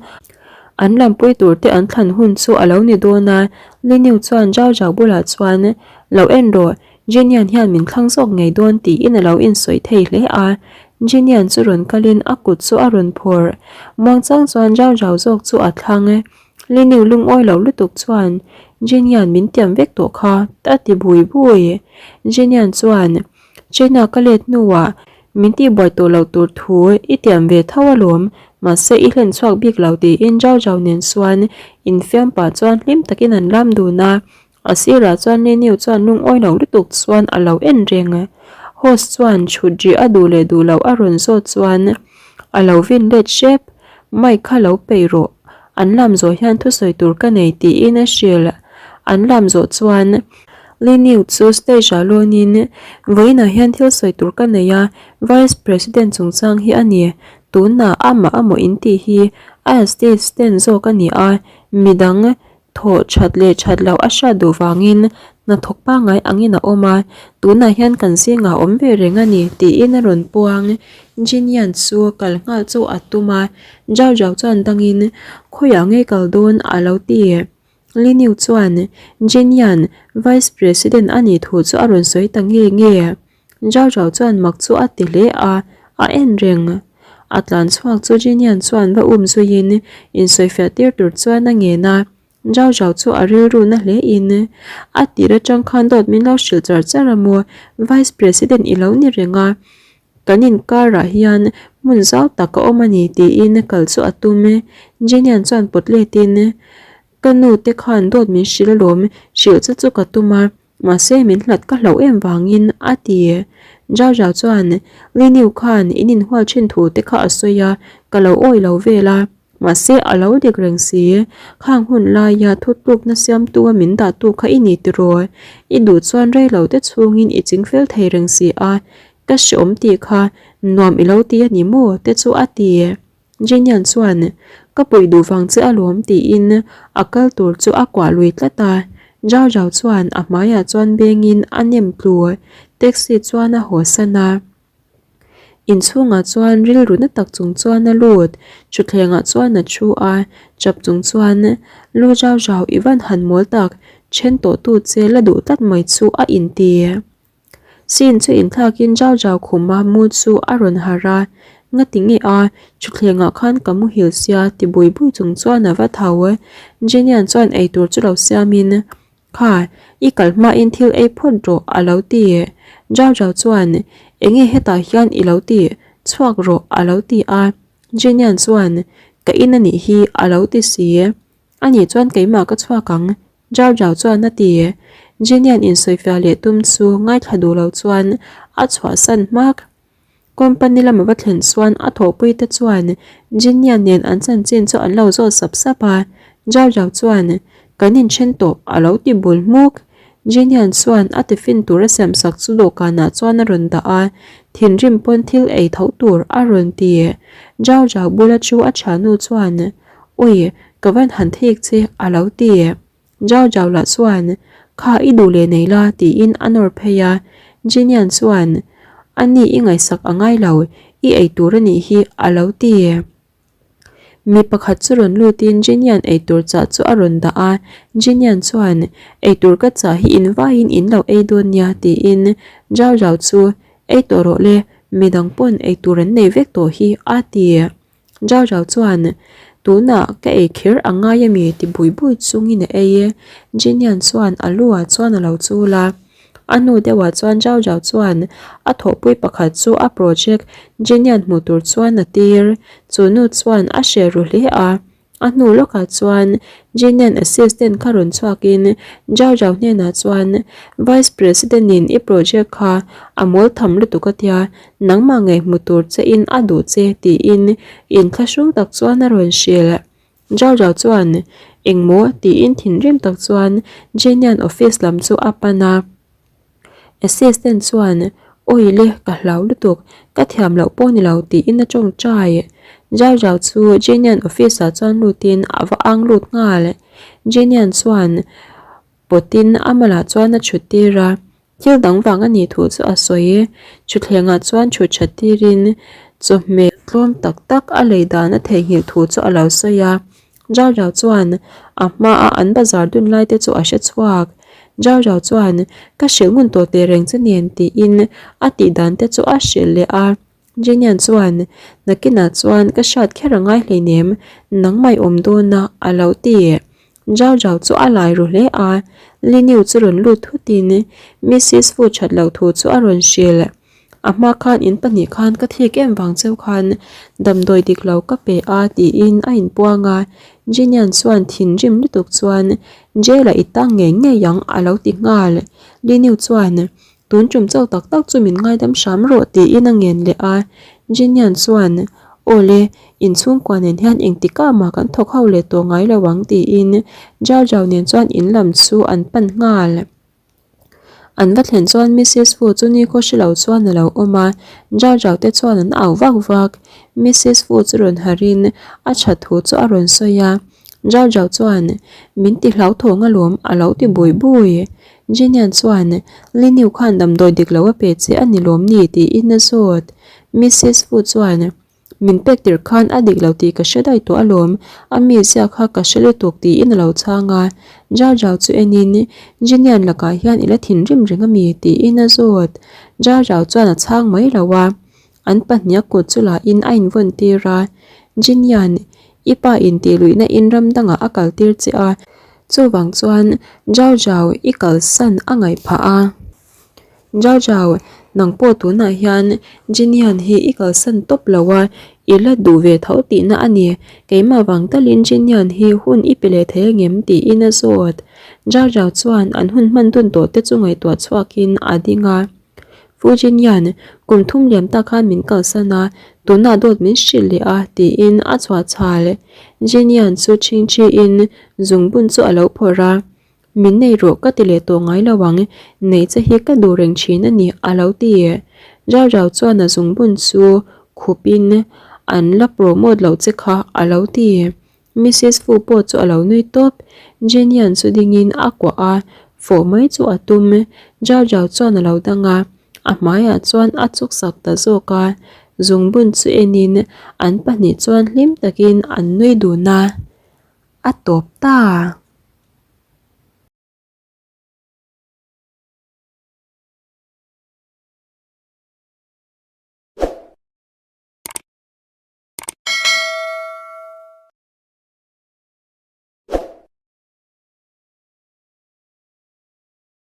Speaker 1: an lampui tur te an thlan hun chu a lo ni dawn a, Liniu chuan Zhao Zhao bulah chuan lo en rawh, Jinian hian min thlang zawk ngei dawn tiin a lo insawi thei hle a. Jinian chu rawn kalin a kut chu a rawn phawrh. Muangchang chuan Zhao Zhao zawk chu a thlang. Liniu lungawi lo lutuk chuan Jenian min tiam vek tawh kha a ti bui bui. Jenian chuan China ka let hnuah min tihbuai tawh loh tur thu i tiam ve tho alawm, mahse i hlen chhuak bik lo tiin Zhao Zhao nen chuan infiam pah chuan hlim takin an lam dun a. A sirah chuan Liniu chuan lungawi lo lutuk chuan a lo en reng. Host chuan chhut rih a duh leh duh loh a rawn zawt chuan a lo vin let hrep. Mic kha lo peih rawh, an lam zawh hian thusawi tur ka nei tiin a hrilh. An lam zawh chuan Liniu chu stage ah lawnin vawiinah hian thil sawi tur ka nei a, Vice President chungchang hi a ni. Tunah amah amaw in tih hi a assistant zawk a ni a, midang Thawh that leh that loh a hriat duh vangin hnathawk pangngai angin a awm a, tunah hian kan zingah awm ve reng a ni tiin a rawn puang. Jinian chu kal nghal chu a tum a, Zhao Zhao chuan dangin khawiah nge kal dawn a lo ti. Liniu chuan Jinian Vice President a nih thu chu a rawn sawi ta nge nge. Zhao Zhao chuan mak chu a ti hle a, a en reng. A tlan chhuak chu Jinian chuan va um zuiin insawifiah tir tur chuan a ngen a. Zhao Zhao chu a rilru na hle in, A tir atang khan dawt min lo hrilh char char a maw, Vice President i lo ni reng a, kan inkarah hian hmun zau tak a awm a ni tiin kal chu a tum. Jinian chuan pawt letin, Ka nu te khan dawt min hrilh alawm, hrilh che chu ka tum a. Mahse min hlat ka hlauh em vangin a ti. Zhao Zhao chuan Li Niu khan in inhual thin thu te kha a sawi a, ka lo awih lo vel a. Mahse a lo dik reng si. Khang hun laia thutlukna siamtu a min dahtu kha i ni tiraw? I duh chuan rei lo te chhungin i ching fel thei reng si a, ka hreawm tih kha nuam i lo ti a ni maw? te chu a ti. Jenian chuan, Ka puih duh vang che alawm tiin a kal tur chu a kuah lui tlat a. Zhao Zhao chuan a hmaiah chuan bengin a nem tlu. Taxi chuan a haw san a. Inchhungah chuan rilru na tak chung chuan a lut. Thutthlengah chuan a thu a, chap chung chuan, Lu Zhao Zhao i van han mawl tak, then tawhtu che la duh tlat mai chu a inti. Sin chu inthlakin zau zau khuma mu chu a rawn harh a, Ngati nge a, thutthlengah khan ka muhil sia ti bui bui chung chuan a va tho. Jenian chuan eitur chu lo siamin, Kha, i kal hmain thil ei phawt rawh a lo ti. Zau zau chuan, Enge hetah hian i lo ti, chhuak rawh a lo ti a. Jenian chuan, Ka in a nih hi a lo ti si. Ani chuan keimah ka chhuak ang, Zhao Zhao chuan a ti. Jinian insawifiah leh tum chu ngaithla duh lo chuan a chhuahsan hmak. Company lama va thlen chuan a thawhpui te chuan Jinian nen an chanchin chu an lo zawt sap sap a, Zhao Zhao chuan kan inthen tawh a lo ti bul hmuk. Jinian chuan a tiffin tur a siamsak chu dawhkanah chuan a rawn dah a, thinrim pawn thil ei tho tur a rawn ti. Zhao Zhao bula chu a thiannu chuan Ui, ka van han thik che a lo ti. Zhao Zhao lah chuan, Kha i duh leh nei la tiin a nawr phei a. Jinian chuan, A ni i ngaihsak a ngai lo, i ei tur a nih hi a lo ti. Mi pakhat chu rawn lutin Genian eitur chah chu a rawn dah a, Genian chuan, Eitur ka chah hi in vaiin in lo ei dawn nia tiin Zhao Zhao chu, Ei tawh rawh le, midang pawn eitur an nei vek tawh hi a ti. Zhao Zhao chuan, Tunah ka ei kher a ngai ami ti bui bui chungin a ei. Genian chuan a lu ah chuan a lo chul a. A hnu deuhah chuan Zhao Zhao chuan a thawhpui pakhat chu a project Genian hmuh tur chuan a tir. Chu nu chuan a hreh ru hle a. A hnu lawkah chuan Genian assistant kha rawn chhuakin Zhao Zhao hnenah chuan Vice President in i project kha a mawl tham lutuk a tia, nangmah ngei hmu tur che in a duh che tiin inthlahrung tak chuan a rawn hrilh. Zhao Zhao chuan, Engmaw? tiin thinrim tak chuan Jenian office lam chu a pan a. Assistant chuan, Awi le, ka hlau lutuk, ka thiam loh pawh ni lo tiin a tawngtai. Zhao Zhao chu Jenian office ah chuan lutin a va ang lut nghal. Jenian chuan pawtin a malah chuan a chhut tir a. Thil dang vang a nih thu chu a sawi. Thutthlengah chuan chhut that tirin chawhmeh tlawm tak tak a lei dan a theihnghilh thu chu a lo sawi a. Zhao Zhao chuan a hmaa an bazar dun lai te chu a hre chhuak. Zhao Zhao chuan ka hrilh ngun tawh teh reng che nen tiin a tih dan te chu a hrilh leh a. Jenian chuan, Nakinah chuan ka hriat kher a ngai hleinem, nangmah i awm dawn a, a lo ti. Zhao Zhao chu a lai ru hle a, Li Niu chu rawn lut thutin Missis Fu that loh thu chu a rawn hrilh. A hma khan in pahnih khan ka thik em vang cheu khan damdawi dik lo ka pe a tiin a inpuang a, Jenian chuan thinrim lutuk chuan Jail-ah i tang ngei ngei ang a lo ti nghal. Li Niu chuan, Tun tum chau tak tak chu min ngaidam hram rawh tiin a ngen leh a. Jinian chuan, Aw le, inchhungkua nen hian engtikah mah kan thawk ho leh tawh ngai lo ang tiin Zhao Zhao nen chuan in lam chu an pan nghal. An va thlen chuan Missus Fu chu nikhaw hre lo chuan a lo awm a, Zhao Zhao te chuan an au vak vak. Missus Fu chu rawn harhin a that thu chu a rawn sawi a. Zhao Zhao chuan, Min ti hlauthawng alawm a lo ti bui bui. Jenian chuan, Liniu khan damdawi dik lo a pe che a ni lawm ni? tiin a zawt. Missus Fu chuan, Min pek tirh khan a dik lo tih ka hre daih tawh alawm, a mizia kha ka hre lutuk tiin a lo chhang a. Zhao Zhao chu enin, Jenian lakah hian i la thinrim reng a mi? tiin a zawt. Zhao Zhao chuan a chhang mai lo a. An pahnih a kut chu lahin a invawn tir a. Jenian, i pa intih luihna in ram dangah a kal tir che a. Chuvang chuan Zhao Zhao i kalsan a ngaih phah a. Zhao Zhao, nang pawh tunah hian Jinian hi i kalsan tawp lo a, i la duh ve tho tihna a ni. Keimah vang talin Jinian hi hun i pe leh thei angem tiin a zawt. Zhao Zhao chuan an hun hman dun tawh te chu ngaihtuah chhuakin a ding a. Fu Jinian, kum thum liam tak khan min kalsan a, tunah dawt min hrilh leh a, tiin a chhuah chhal. Jinian chu chhingchhiin zungbun chu a lo phawrh a, Min nei rawh ka ti leh tawh ngai lo ang, nei che hi ka duh reng thin a ni, a lo ti. Rau rau chuan a zungbun chu khupin an la promote loh che kha, a lo ti. Missus Fu pawh chu a lo nui tawp. Jenian chu dingin a kuah a, fawh mai chu a tum. Zhao Zhao chuan a lo dang a, a hmaiah chuan a chuk sak ta zawk a. Zungbun chu enin an pahnih chuan hlim takin an nui dun a, a tawp ta.